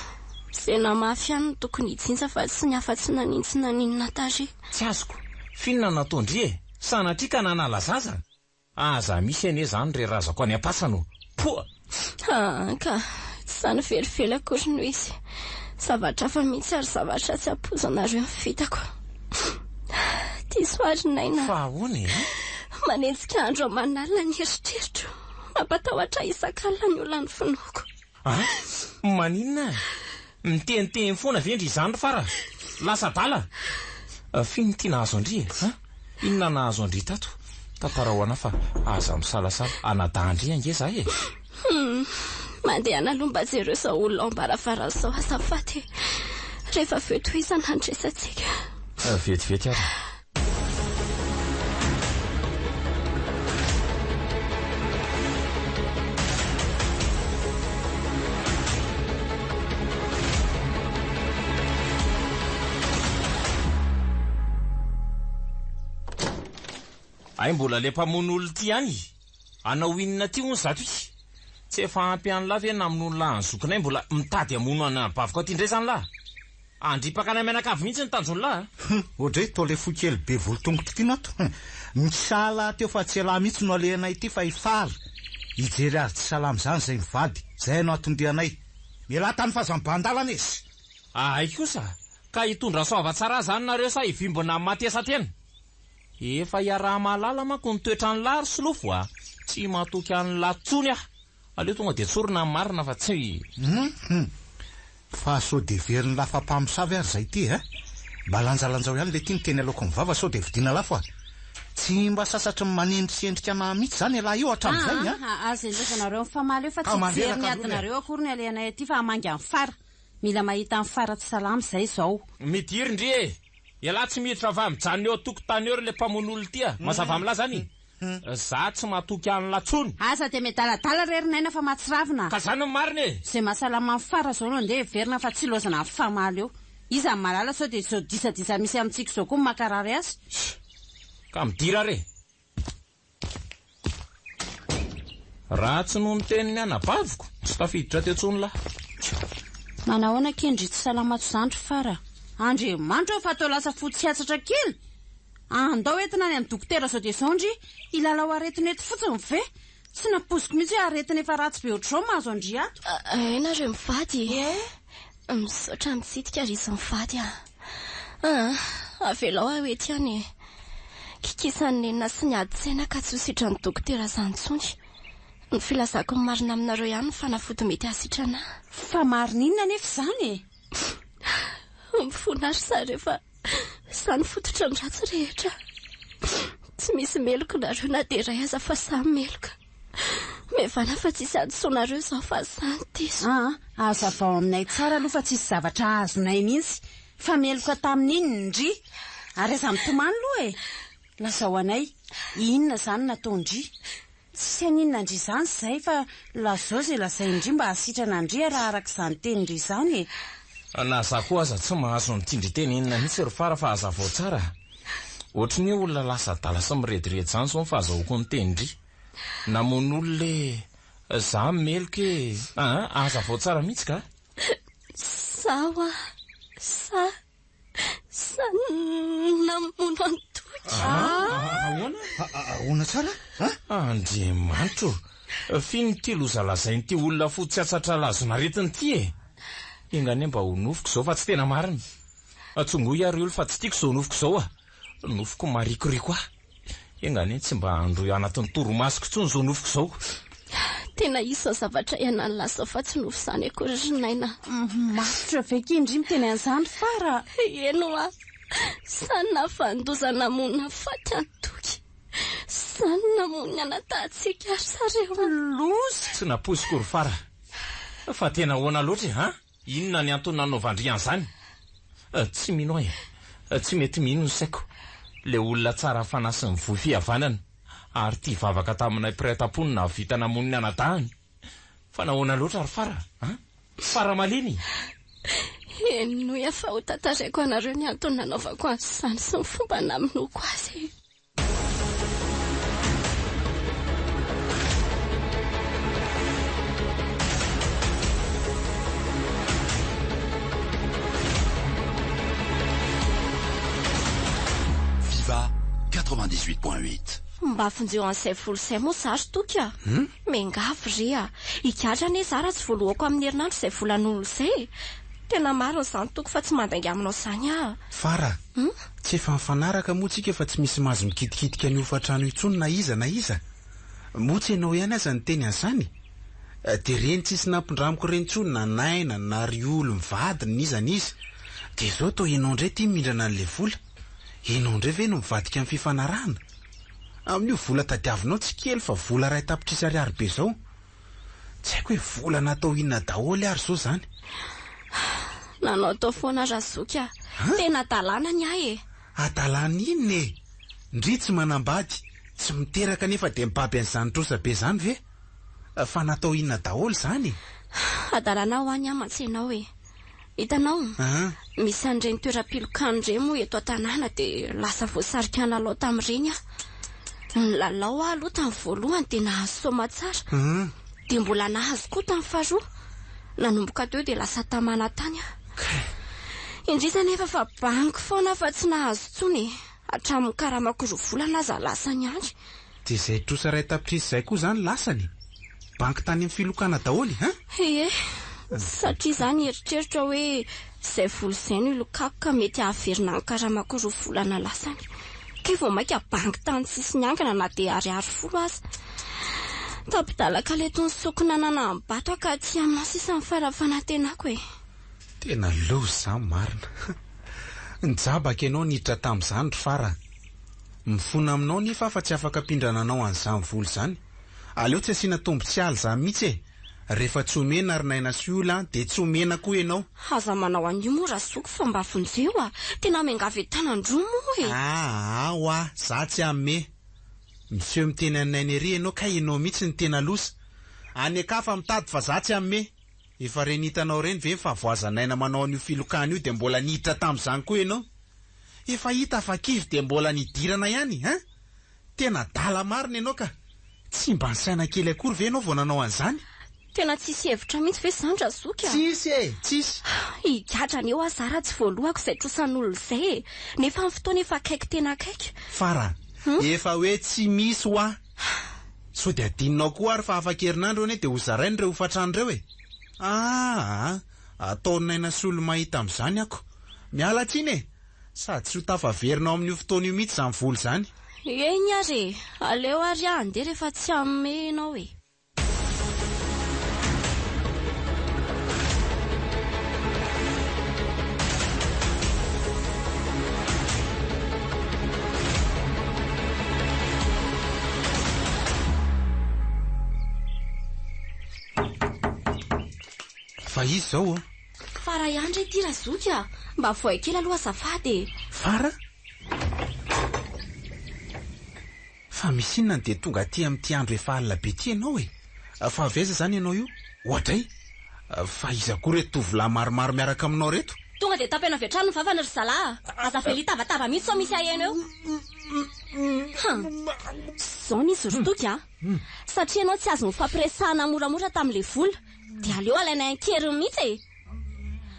Izay namafy ihany no tokony hijinja fa tsy ny hafa tsy nanintsy naninona tarehy. Tsy azoko. F'inona no nataon-dry e? Sanatria ka nanala zaza? Aza misy anie izany re razako any am-pasana o! Poa! Aa ka, tsy izany velively akory no izy. Zavatra hafa mihitsy ary zavatra tsy ampoizanareo ny vitako. Diso àry Naina. Fa ahoana e? Manenjika andro aman'alina ny eritreritro. Mampatahotra ahy isak'alina ny olona ny finoako. A! Maninona? Miteniteny foana ve ndry izany ry Fara? Lasa adala! F'inona ity nahazo an-dry e? A! Inona nahazo an-dry tato? Tantarao anah fa aza misalasala. Anadahin-dry ange za e! Hum! Mandehana aloha mba jereo izao olona ao am-baravarana izao azafady e! Rehefa avy eo tohizana ny resatsika. Vetivety ary. Hay mbola le mpamono olona ity ihany. Hanao inona aty hono zato izy? Tsy efa ampy an'lah ve namonoan'lah an'i zokinay mbola mitady hamono an'anabaviko aty indray zany lah? Handripaka anay mianakavy mihitsy ny tanjon'lah a! Hum, oadray toa le fo kely be volotongotra ity no ato. Hum, misahala teo fa tsy elah mihitsy no alehanay ity fa i Fara hijery azy tsy salama izany izay mivady, izay no anton-dianay. Mialà tany fa aza mibahan-dalana izy! Ahay kosa, ka hitondra soavatsara zany nareo sa hivimbina amin'ny matesatena? Efa iaraha-mahalala manko ny toetran'lah ry Solofo a! Tsy matoky an'lah tsony aho! Aleo tonga dia tsorina ny marina fa tsy. Hum! Fa sao dia heverin'lah fa mpamosavy ary izay ity eh? Mba lanjalanjao ihany le ty ny teny aloaky ny vava sao dia vidiana lafo a! Tsy mba sasatry ny manendrikendrika anah mihitsy izany ialahy io hatramin'izay a! Aa! Aza ilaozanareo mifamaly eo fa Ka tsy hijery mandreraka ny aloha le. adinareo akory ny alehanay aty fa hamangy an'i Fara. Mila mahita an'i Fara tsy salama izay izao. Midira ndry e! Ialahy tsy miditra fa mijanona eo an-tokotany eo ry le mpamono olona ity a! Mazava amin'lah zany? Za tsy matoky an'lah tsony! Aza dia miadaladala re ry Naina fa mahatsiravina a! Ka zany no marina e! Izay mahasalama ny fara izao no andeha heverina fa tsy ilaozana mifamaly eo. Iza no mahalala sao dia izao disadisa misy amintsika izao koa no mankarary azy? Ka midira re! Raha tsy noho ny tenin'ny anabaviko, tsy tafiditra teo intsony lahy. Manahoana akia ndry tsy salama tsy zany ry Fara a! Andriamanitra ô fa toa lasa fotsy hatsatra kely! Andao entina any amin'ny dokotera zao dia zao ndry, hilalao aretina eto fotsiny ve? Tsy nampoiziko mihitsy hoe aretina efa ratsy be ohatr'izao mahazo an-dry ato. Hay nareo mivady e! Misaotra mitsidika ry izy mivady a! Aa, avelao aho eto ihany e! Kikisan'ny nenina sy ny adin-tsaina ka tsy ho sitran'ny dokotera izany intsony. Ny filazako ny marina aminareo ihany no fanafody mety hahasitrana ahy. Fa marina inona anefa izany e? Mifona ry zareo fa izany fototra ny ratsy rehetra. Tsy misy meloka nareo na dia iray aza fa samy meloka. Mihavana fa tsisy hadisoanareo izao fa zany diso. Aa, hazavao aminay tsara aloha fa tsisy zavatra azonay mihitsy fa meloka tamin'inona ndry? Ary aza mitomany aloha e! Lazao anay, inona izany nataon-dry? Tsisy haninona ndry izany izay fa lazao izay lazain-dry mba hahasitrana an-dry raha araka izany tenin-dry izany e! Na za koa aza tsy mahazo ny tian-dry tenenina mihitsy ry Fara fa hazavao tsara. Ohatry ny hoe olona lasa adala sy mirediredy izany izao ny fahazahoako ny tenin-dry. Namono olona e! Za meloka e! Aa hazavao tsara mihitsy ka! Za hoa! Za! Za namono an'i Toky! Ahoana? Ahoana tsara a? Andriamanitro! F'inona ity loza lazain'ity olona fotsy hatsatra lazon'aretina ity e? Enga anie mba ho nofiko izao fa tsy tena marina. Tsongoy ary olo fa tsy tiako izao nofiko izao a! Nofiko marikoriko ahy. Enga anie tsy mba handrohy anatin'ny torimasoko intsony izao nofiko izao. Tena hisy izao zavatra iainan'i lahy izao fa tsy nofy izany akory ry Naina. Matotra ve k'indry miteny an'izany Fara? Eny hoa. Izany nahavanon-doza namono nahafaty an'i Toky. Izany namono ny anadahintsika ry zareo a. Loza! Tsy nampoiziko ry Fara. Fa tena ahoana loatra e, an? Inona ny antony nanaovan-dry an'izany? Tsy mino aho e. Tsy mety mino ny saiko. Ilay olona tsara fanahy sy nivoy fihavanana ary tia vavaka taminay mpiray tampo no nahavita namono ny anadahiny. Fa nahoana loatra ry Fara an? Fara malemy! Henoy aho fa ho tantaraiko anareo ny antony nanaovako an'izany sy ny fomba namonoako azy e. Viva 98.8. Mba vonjeo an'izay vola izay moa za ry Toky a! Miangavy re a! Higadra anie za raha tsy voalohako amin'ny herinandro izay volan'olona izay e! Tena marina izany Toky fa tsy mandainga aminao izany aho. Fara, tsy efa nifanaraka moa tsika fa tsy misy mahazo mikitikitika ny hofantrano intsony na iza na iza? Moa tsy ianao ihany aza niteny an'izany? Dia ireny tsisy nampindramiko ireny intsony na Naina na ry olo mivady n'iza n'iza. Dia izao toa ianao indray ity mindrana an'ilay vola. Ianao indray ve no mivadika amin'ny fifanarahana? Amin'io vola tadiavinao tsy kely fa vola iray tapitrisa ariary be izao. Tsy haiko hoe vola natao inona daholo ary izao izany. Nanao tao foana Razoky a! Tena hadalana ny ahy e! Hadalana inona e? Ndry tsy manambady, tsy miteraka nefa dia mibaby an'izany trosa be izany ve? Fa natao inona daholo izany e? Hadalana ho any aho mantsy ianao e! Hitanao? Misy an'ireny toeram-pilokana ireny moa eto an-tanàna dia lasa voasarika nilalao tamin'ireny aho. Nilalao aho aloha tamin'ny voalohany dia nahazo soamatsara. Dia mbola nahazo koa tamin'ny faharoa. Nanomboka teo dia lasa tamana tany aho. Indrisy anefa fa banky foana aho fa tsy nahazo intsony e. Hatramin'ny karamako roa volana aza lasany ihany. Dia izay trosa iray tapitrisa izay koa izany lasany? Banky tany amin'ny filokana daholo hein? Ie, satria izaho nieritreritra hoe izay vola izay no hilokako ka mety hahaverina ny karamako roa volana lasany. Kay vao mainka banky tany tsisy niangana na dia ariary folo aza. Tapi-dalaka leto ny sokina nanaham-bato aho ka aty aminao sisa ny fara-fanantenako e. Tena loza izany marina. Nijabaka ianao niditra tamin'izany ry Fara a. Mifona aminao nefa aho fa tsy afaka ampindrana anao an'izany vola izany. Aleo tsy asiana tombo-tsialy izany mihitsy e! Rehefa tsy omena ry Naina sy Ola an, dia tsy omena koa ianao. Aza manao an'io moa Razoky fa mba vonjeo a! Tena miangavy an-tanan-droa moa e! Aa hoa, za tsy hanome. Miseho miteny an'i Naina ery ianao kay ianao mihitsy no tena loza. Any an-kafa mitady fa za tsy hanome. Efa reny hitanao ireny ve ny fahavoazan'aina manao an'io filokana io dia mbola niditra tamin'izany koa ianao? Efa hita fa kivy dia mbola nidirana ihany hein? Tena adala marina ianao ka! Tsy mba nisaina kely akory ve ianao vao nanao an'izany? Tena tsisy hevitra mihitsy ve izany Razoky a? Tsisy e! Tsisy! Higadra anie hoa za raha tsy voalohako izay trosan'olona izay e! Nefa ny fotoana efa akaiky tena akaiky. Fara, efa hoe tsy misy hoa! Sao dia adinonao koa ary fa afaka herinandro anie dia hozaraina ireo hofantrano ireo e! Aa! Ataon'i Naina sy olo-mahita amin'izany ako. Miala tsiny e! Sady tsy ho tafaverina ao amin'io fotoana io mihitsy izany vola izany. Eny ary e! Aleo ary aho handeha rehefa tsy hanome ianao e! Fa iza izao ô? Fara ihany re ity Razoky a! Mba vohay kely aloha azafady e! Fara? Fa misy inona no dia tonga aty amin'ity andro efa alina be ity ianao e? Fa avy aiza izany ianao io? Oadray! Fa iza koa ireto tovolahy maromaro miaraka aminao ireto? Tonga dia tapeno avy hatrany ny vavany ry zalahy a! Aza avela hitabataba mihitsy sao misy haheno eo. Hum! Izao ny izy ry Toky a! Satria ianao tsy azo nifampiresahana moramora tamin'ilay vola, dia aleo alainay an-keriny mihitsy e!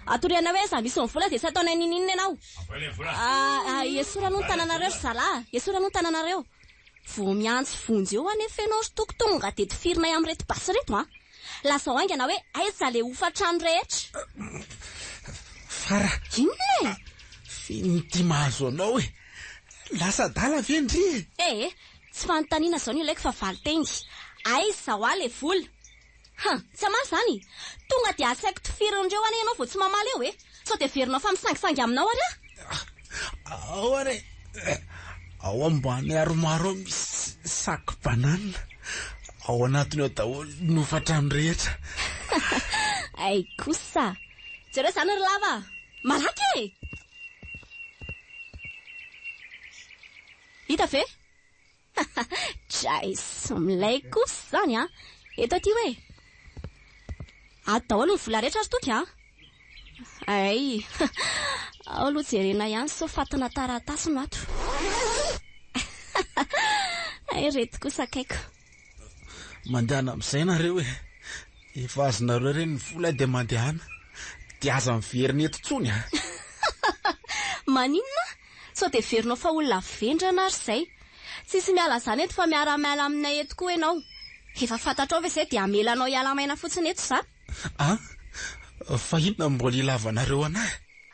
Atorianay hoe aiza misy ny vola dia tsy ataonay n'inon'inona ianao. Ah, esory aloha ny tananareo ry zalahy a! Esory aloha ny tananareo. Vao miantso vonjy eo anefa ianao ry Toky tonga dia tifirinay amin'ireto basy ireto a! Lazao haingana hoe aiza ilay hofan-trano rehetra. Fara. Inona e? F'inona ity mahazo anao e? Lasa adala ve ndry e? Eh eh, tsy fanontaniana izao no ilaiko fa valin-teny. Aiza hoa ilay vola? Ha, tsy hamaly izany! Tonga dia asaiko tifirin'ireo anie ianao vao tsy mamaly eo e! Sao dia heverinao fa misangisangy aminao ary aho? Ao ary e! Ao ambany armoire ao misy sac banane. Ao anatiny ao daholo ny hofantrano rehetra. Hay kosa! Jereo izany ry lava a! Malaky e! Hita ve? Jais, milay kosa izany an! Eto aty hoe! Ato daholo ny vola rehetra ry Toky an! Hay! Ao aloha jerena ihany sao fatina taratasy no ato. Hay ireto kosa akaiko. Mandehana amin'izay nareo e! Efa azonareo ireny ny vola dia mandehana. Dia aza miverina eto intsony an! Maninona? Sao dia heverinao fa olona vendrana ary izay. Tsisy miala izany eto fa miara-miala aminay eto koa ianao. Efa fantatrao ve izay dia hamela anao hiala maina fotsiny eto izaho? An! Fa inona no mbola ilavanareo anah?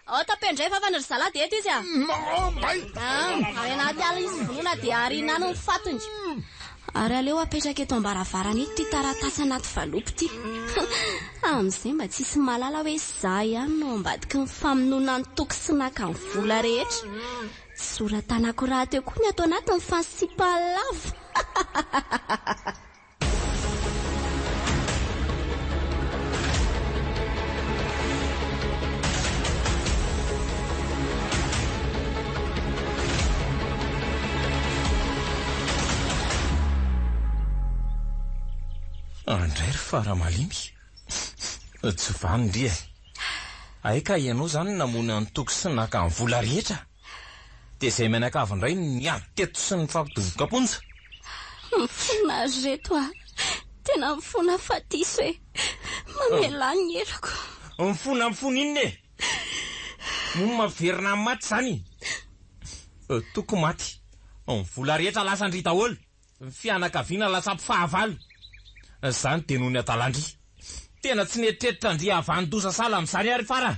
Ao tapeno indray vavany ry zalahy dia eto izy a! An! Any anaty ala izy vonoina dia ariana any ny fatiny. Ary aleo apetraka eto am-baravarana eto ity taratasy anaty valopy ity. Amin'izay mba tsisy mahalala hoe izaho ihany no ao ambadiky ny famonoana an'i Toky sy naka ny vola rehetra. Tsy soratanako rahateo koa ny ato anatiny fa ny sipa lava. Andray ry fara malemy. Tsy vanona ndry e. Hay ka ianao izany namono an'i Toky sy naka ny vola rehetra. Dia izay mianakavy indray no niady teto sy nifampidoboka am-ponja. Mifona ry reto a! Tena mifona fa diso e! Mamelà ny heloko. Mifona mifona inona e? Moa maverina amin'ny maty izany? Toky maty. Ny vola rehetra lasan-dry daholo. Ny fianakaviana lasa mpifahavalo. Izany dia noho ny hadalan-dry. Tena tsy nieritreritra an-dry havanon-doza sahala amin'izany aho ry Fara.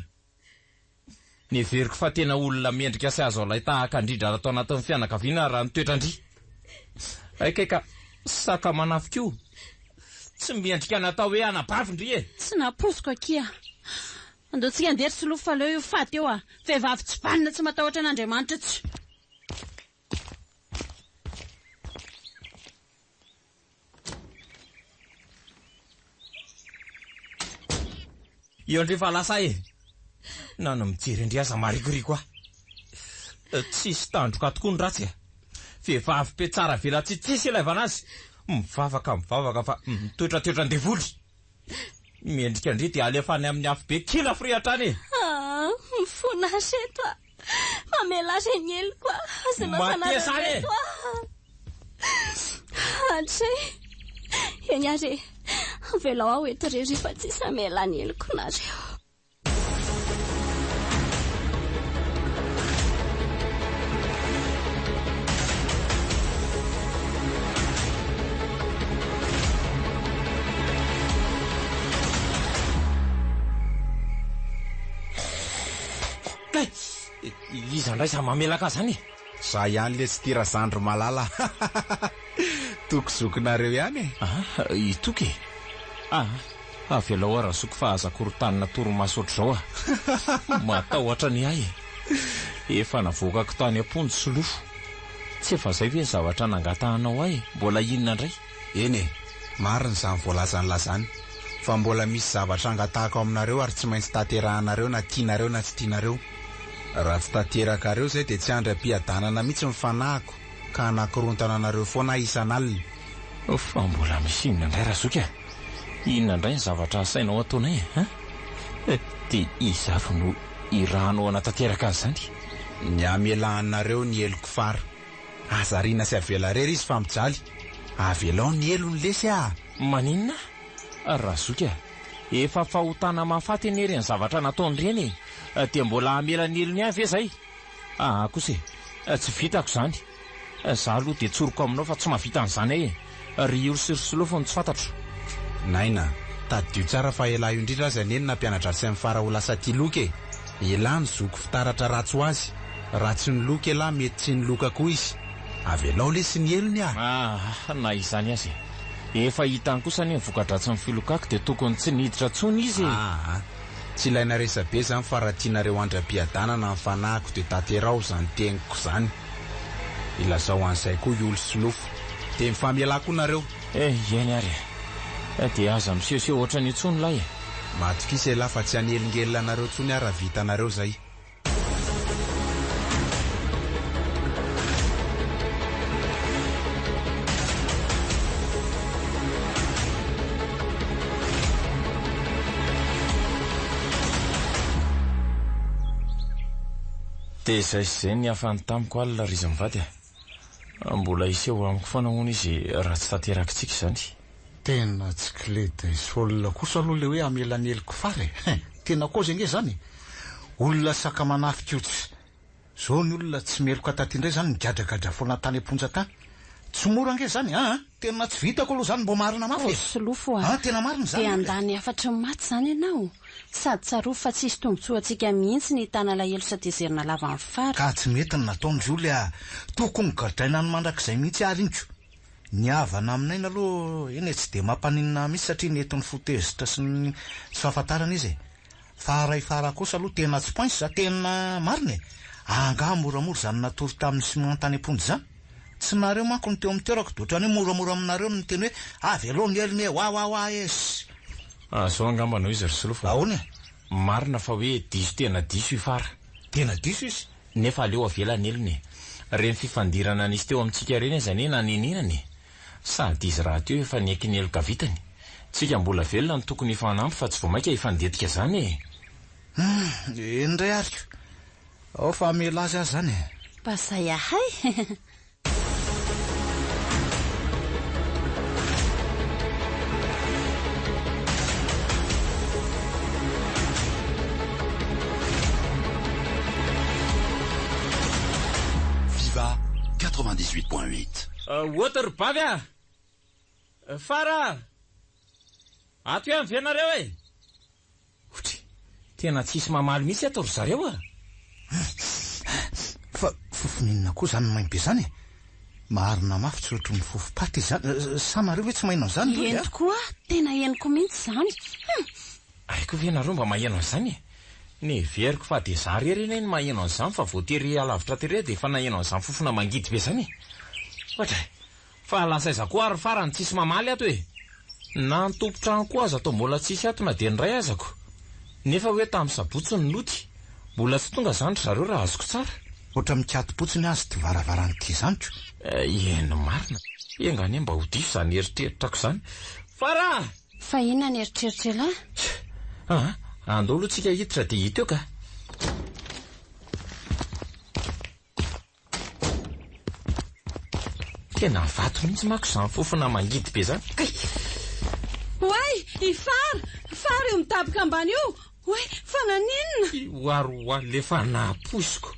Neveriko fa tena olona mendrika sy azo alain-tahaka indrindra ato anatin'ny fianakaviana raha ny toetran-dry. Hay kay ka saka manafika io. Tsy mendrika ny atao hoe anabavy ndry e! Tsy nampoiziko akia. Andao tsika andeha ry Solofo fa aleo io faty eo a! Vehivavy tsy vanona tsy matahotra an'Andriamanitra tsy. Eo ndry fa lasa e! Na ny mijery ndry aza marikoriko ahy. Tsisy tandroka tokoa ny ratsy e! Vehivavy be tsara velatsihy tsisy ilaivana azy. Mivavaka mivavaka fa mitoetratoetra an-devoly. Mendrika ndry dia alefa any amin'ny afobe kila firehatra any e! Ah, mifona ahy reto a! Mamelà re ny heloko a! Aza Matesa any e! reto a! Hatray! Eny ary e! Avelao aho eto irery fa tsisy hamela ny heloko nareo. Kay! Iza indray izany mamelaka azy izany e? Za ihany letsy ity razandry malala a! Toky zokinareo ihany e! Ah, i Toky e! Ah, avelao aho razoky fa aza korontanina torimaso ohatr'izao a! Matahotra ny ahy e! Efa navoakako tany am-ponja Solofo. Tsy efa izay ve ny zavatra nangatahanao ahy e? Mbola inona indray? Eny e! Marina izany voalazan'i Lazany, fa mbola misy zavatra angatahako aminareo ary tsy maintsy tanterahanareo na tianareo na tsy tianareo. Raha tsy tanterakareo izay dia tsy handry am-piadanana mihitsy ny fanahiko ka hanakorontana anareo foana aho isan'alina. Fa mbola misy inona indray Razoky a? Inona indray ny zavatra asainao ataonay e? Hein? Dia iza avy no irahanao hanatanteraka an'izany? Ny hamelanareo ny heloko fara. Aza ariana sy avela irery izy fa mijaly. Avelao ny helony lesy ah! Maninona Razoky a! Efa fahotana mahafaty anie ireny zavatra nataony ireny e! Dia mbola hamela ny helony ihany ve izay? Aa kosa e! Tsy vitako izany! Za aloha dia tsoriko aminao fa tsy mahavita an'izany ahy e! Ry Iory sy ry Solofo no tsy fantatro. Naina, tadidio tsara fa elah io indrindra aza anie no nampiana-dratsy an'i Fara ho lasa tia loka e! Elah no zoky fitaratra ratsy ho azy, raha tsy niloka elah mety tsy niloka koa izy. Avelao lesy ny helony ah! Ah, na izany aza e! Efa hitany kosa anie ny voka-dratsin'ny filokako dia tokony tsy niditra intsony izy e! Aa! Tsy ilaina resa-be izany fa raha tianareo handry am-piadanana ny fanahiko dia tanteraho izany teniko izany. Ilazao an'izay koa i Oly sy Solofo. Dia mifamelà koa nareo. Eh, eny ary e! Dia aza misehoseho ohatran'io intsony lahy e! Matokisa elah fa tsy hanelingelina anareo intsony aho raha vitanareo izay. Dia izay sy izay ny hafany tamiko alina ry izy mivady a! Mbola hiseho amiko foana hono izy raha tsy tanterakitsika izany. Tena tsy clé de sol kosa aloha le hoe hamela ny heloko fara e! Tena kozy ange zany e! Olona saka manafika io tsy. Zao ny olona tsy meloka taty indray zany migadragadra foana tany am-ponja tany. Tsy mora ange zany aa! Tena tsy vitako aloha zany mbô marina mafy e! Solofo a! Aa tena marina zany Dia aloha e! handany hafatry ny maty zany ianao? Sady tsarovy fa tsisy tombotsoantsika mihitsy ny hitana alahelo sy hatezerana lava ny fara. Ka tsy mety ny nataon-dry Oly a! Tokony gadraina any mandrakizay mihitsy ary iny ko! Ny havana amin'aina aloha, eny e, tsy dia mampaninona ahy mihitsy satria nentin'ny fo tezitra sy ny tsy fahafantarana izy e. Fa raha i Fara kosa aloha tena tsy poince za, tena marina e. Angaha moramora izany natory tamin'ny ciment tany am-ponja izany? Tsy nareo manko no teo amin'ny toerako dia ohatran'ny hoe moramora aminareo ny miteny hoe avelao ny helony e, wa wa wa e. Ah, zao angamba no izy ry Solofo a. Ahoana e? Marina fa hoe diso tena diso i Fara. Tena diso izy? Nefa aleo avela ny helony e. Ireny fifandirana nisy teo amintsika ireny aza anie nanenenana e. Sady izy rahateo efa niaiky ny heloka vitany. Tsika mbola velona no tokony hifanampy fa tsy vao mainka hifandetika izany e. Hum, eny indray ary ko. Ao fa hamela azy aho izany e. Mba zay ahay. Viva 98.8. Oto ry bavy a! Fara a! Ato ihany ve nareo e? Otry, tena tsisy mamaly mihitsy ato ry zareo a! Fa fofona inona koa izany maimbo be izany e? Marina mafy tsy ohatry ny fofom-paty izany. Sa nareo ve tsy maheno an'izany ry Oly Eny a? tokoa, tena henoko mihitsy izany. Hum! Hay koa ve nareo mba maheno an'izany e? Neveriko fa dia za rery anie no maheno an'izany fa vao tery alavitra tery aho dia efa naheno an'izany fofona mangidy be izany e! Ohatry. Fa lasa aiza koa ary farany tsisy mamaly ato e! Na ny tompon-trano koa aza toa mbola tsisy ato na dia ny iray aza ko! Nefa hoe tamin'ny sabotsy no nody, mbola tsy tonga zany ry zareo raha azoko tsara. Ohatra mikato-potsiny aza ity varavarana ity izany ko! Eny marina, enga anie mba ho diso izany eritreritrako izany. Fara! Fa inona ny eritreritr'elah? Aa, andao aloha tsika hiditra dia hita eo ka! Tena vato mihitsy manko izany fofona mangidy be izany. Kay! Oay! I Fara! Fara io midaboka ambany io! Oay! Fa naninona? Io ary hoa le fa nahapoiziko.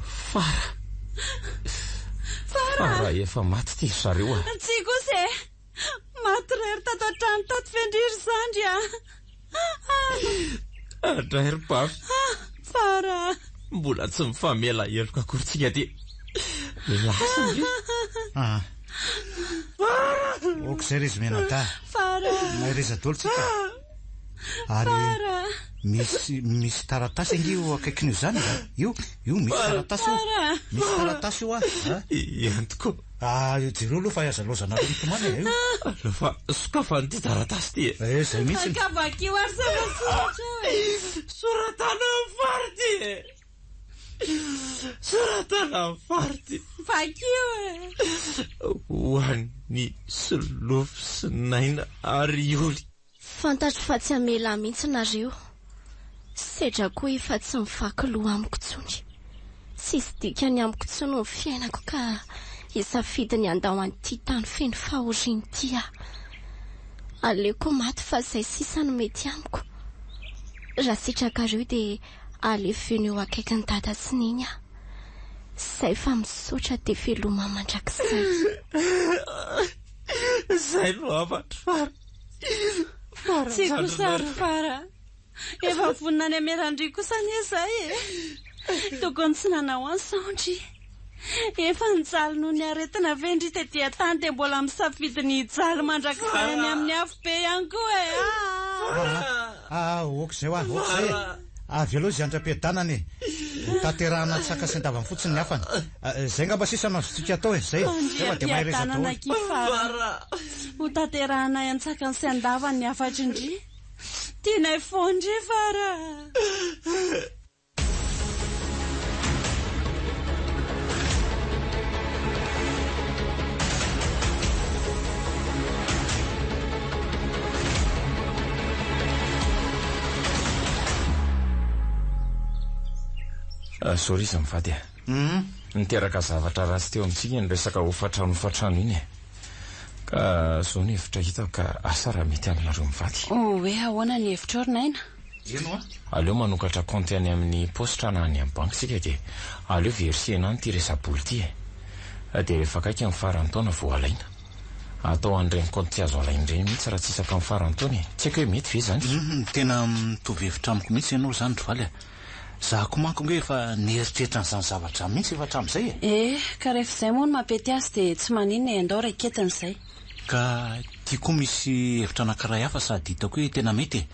Fara! Fara! Fara efa maty ity ry zareo a! Tsia kosa e! Maty irery tato an-trano tato ve ndry ry zandry a! Andray ry bavy. Fara. Mbola tsy mifamela heloka akory tsika dia lasa ndry. Ah. Fara. Ok zay ry izy mianadahy. Fara. Mahereza daholo tsika. Ary Fara. misy misy taratasy ange io akaikin'io zany e. Io, io misy taratasy io. Fara. Misy taratasy io ah. Eny tokoa. Ah, jereo aloha fa aza laozanareo mitomany e. Io. Aleo fa sokafan'ity taratasy ity e. Eh, zay mihitsy. Ka vakio ary sa fa soratra ao e. Soratana amin'ny fary ity e. Soratana amin'ny fary ity. Vakio e. Ho an'i Solofo sy Naina ary Oly. Fantatro fa tsy hamela ahy mihitsy nareo. Sedra koa efa tsy mivaky loha amiko intsony. Tsisy dikany amiko intsony ny fiainako ka hisafidy ny handao an'ity tany feno fahoriana ity aho. Aleoko maty fa izay sisa no mety amiko. Raha sitrakareo dia alefeno eo akaikin'i dada sy neny aho. Izay fa misaotra dia veloma mandrakizay. Izay no hafatro fara. Fara Tsy kosa ry zandrinareo. Fara. Efa vonona any Ameran-dry kosa anie izay e. Tokony tsy nanao an'i Sandry. Efa nijaly noho ny aretina ve ndry tety an-tany dia mbola misafidy ny hijaly mandrakizay any amin'ny afobe ihany koa e! Ah! Ah, ok izay hoa, ok izay e! Avy aloha izy andram-piadanana e! Ho tanterahana an-tsaka sy an-davany fotsiny ny hafany. Izay angamba sisa no azontsika atao e! Izay, izay fa dia mahereza Andriam-piadanana daholo. akia Fara. Ho tanterahanay an-tsakany sy an-davany ny hafatry ndry. Tianay foana ndry Fara a! Sorry izy mivady a. Niteraka zavatra ratsy teo amintsika iny resaka hofantrano hofantrano iny e. Ka zao ny hevitra hitako ka asa raha mety aminareo mivady. Hoe ahoana ny hevitrao ry Naina? Eny hoa. Aleo manokatra kaonty any amin'ny paositra na any amin'ny banky tsika dia aleo versena any ity resa-bola ity e. Dia rehefa akaiky ny faran'ny taona vao alaina. Atao an'ireny kaonty tsy azo alaina ireny mihitsy raha tsy isaka ny faran'ny taona e. Tsy haiko hoe mety ve izany? Hum, tena mitovy hevitra amiko mihitsy ianao izany ry Valy a. Za koa manko ange efa nieritreritra an'izany zavatra izany mihitsy efa hatramin'izay e. Eh, ka rehefa izay moa no mampety azy dia tsy maninona e, andao raiketina izay. Ka ity koa misy hevitra anankiray hafa sady hitako hoe tena mety e.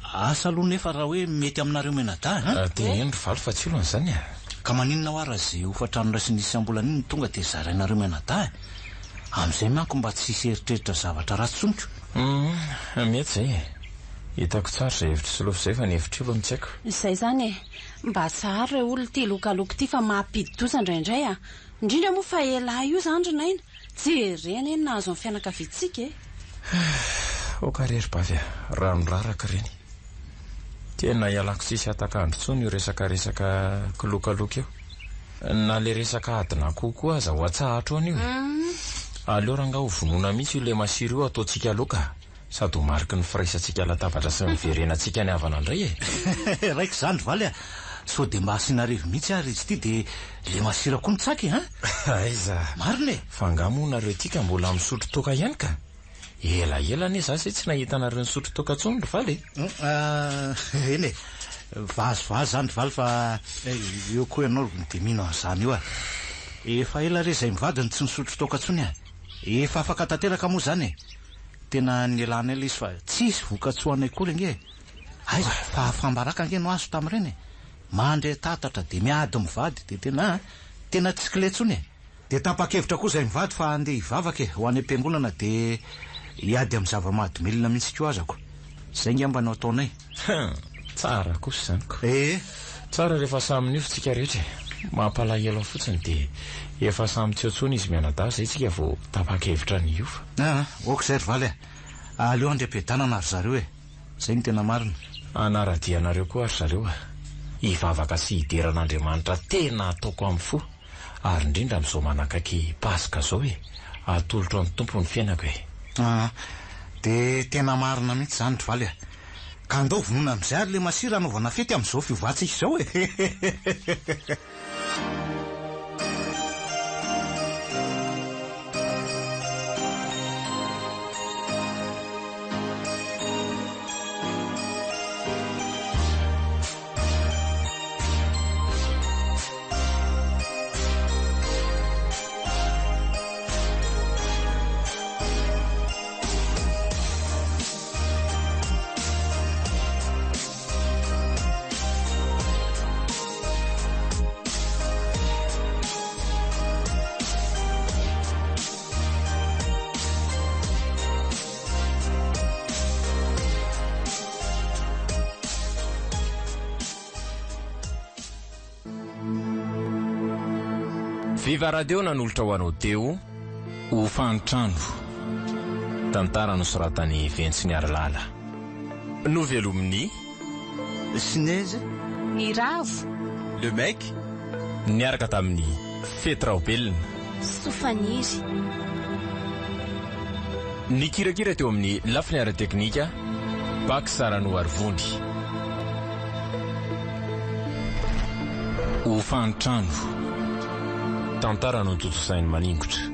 Asa aloha nefa raha hoe mety aminareo mianadahy an! Teneno ry Valo fa tsy olana izany e! Ka maninona hoa raha izay hofantrano raisin'ny isam-bolana iny no tonga dia zarainareo mianadahy? Amin'izay manko mba tsy hisy eritreritra zavatra ratsy intsony ko! Humm, mety izay e! Hitako tsara izay hevitr'i Solofo izay fa ny hevitr'io aloha no tsy haiko. Izay izany e! Mba tsaharo re olona ity lokaloka ity fa mampidi-doza indraindray a! Indrindra moa fa elah io izany ry Naina! Jerena eny nahazo ny fianakaviantsika e! Aoka re ry bavy a! Rano raraka ireny. Tena ialako tsisy hatak'andro intsony io resaka resaka kilokaloka io. Na le resaka adin'akoho koa aza ho atsahatra ao anio e! Aleo rangaha ho vonoina mihitsy io le masira io ataontsika laoka. Sady ho mariky ny firaisantsika latabatra sy ny fiverenantsika ny havana indray e! Raika izany ry Valy a! Sao dia mba asiana revy mihitsy ary izy ity dia le masira koa ny tsaky an! Aiza! Marina e! Fa angaha moa nareo ity ka mbola misotro toaka ihany ka? Ela ela anie za zay tsy nahita anareo nisotro toaka intsony ry Valy e! Eny e! Vazivazy izany ry Valy fa eo koa ianao dia mino an'izany eo a! Efa ela re izay mivady no tsy nisotro toaka intsony a! Efa afaka tanteraka moa izany e! Tena nialana ela izy fa tsisy vokatsoa anay akory ange e! Aiza, fahafaham-baraka ange no azo tamin'ireny e! Mandry an-tatatra dia miady mivady dia tena a! Tena tsy kle intsony e! Dia tapa-kevitra koa izahay mivady fa handeha hivavaka e! Ho any am-piangonana dia hiady amin'ny zava-mahadomelina mihitsy koa azako. Izay angamba no ataonay. Hum! Tsara kosa izany ko. Ee. Tsara rehefa samy niova tsika rehetra e! Mampalahelo ahy fotsiny dia efa samy tsy eo intsony izy mianadahy izay tsika vao tapa-kevitra ny hiova. Aa! Ok izay ry Valy a! Aleo handriam-piadanana ry zareo e! Izay no tena marina. Hanara-dia anareo koa ry zareo a! Hivavaka sy hidera an'Andriamanitra tena ataoko amin'ny fo. Ary indrindra amin'izao manakaiky Paska izao e! Atolotro an'ny Tompo ny fiainako e! Aa! Dia tena marina mihitsy izany ry Valy a! Ka andao vonoina amin'izay ary ilay masira hanaovana fety amin'izao fiovantsika izao e! Viva Radio nanolotra ho anao teo Hofan-trano. Tantara nosoratan'i Ventsiniarilala. Novelomin'i. Sinezy. Ny Ravo. Le Mec. Niaraka tamin'i Fety Raobelina. Sofaniry. Nikirakira teo amin'ny lafiny ara-teknika, Pax Ranoarivony. Hofan-trano. Tantara notontosain'i Maningotra.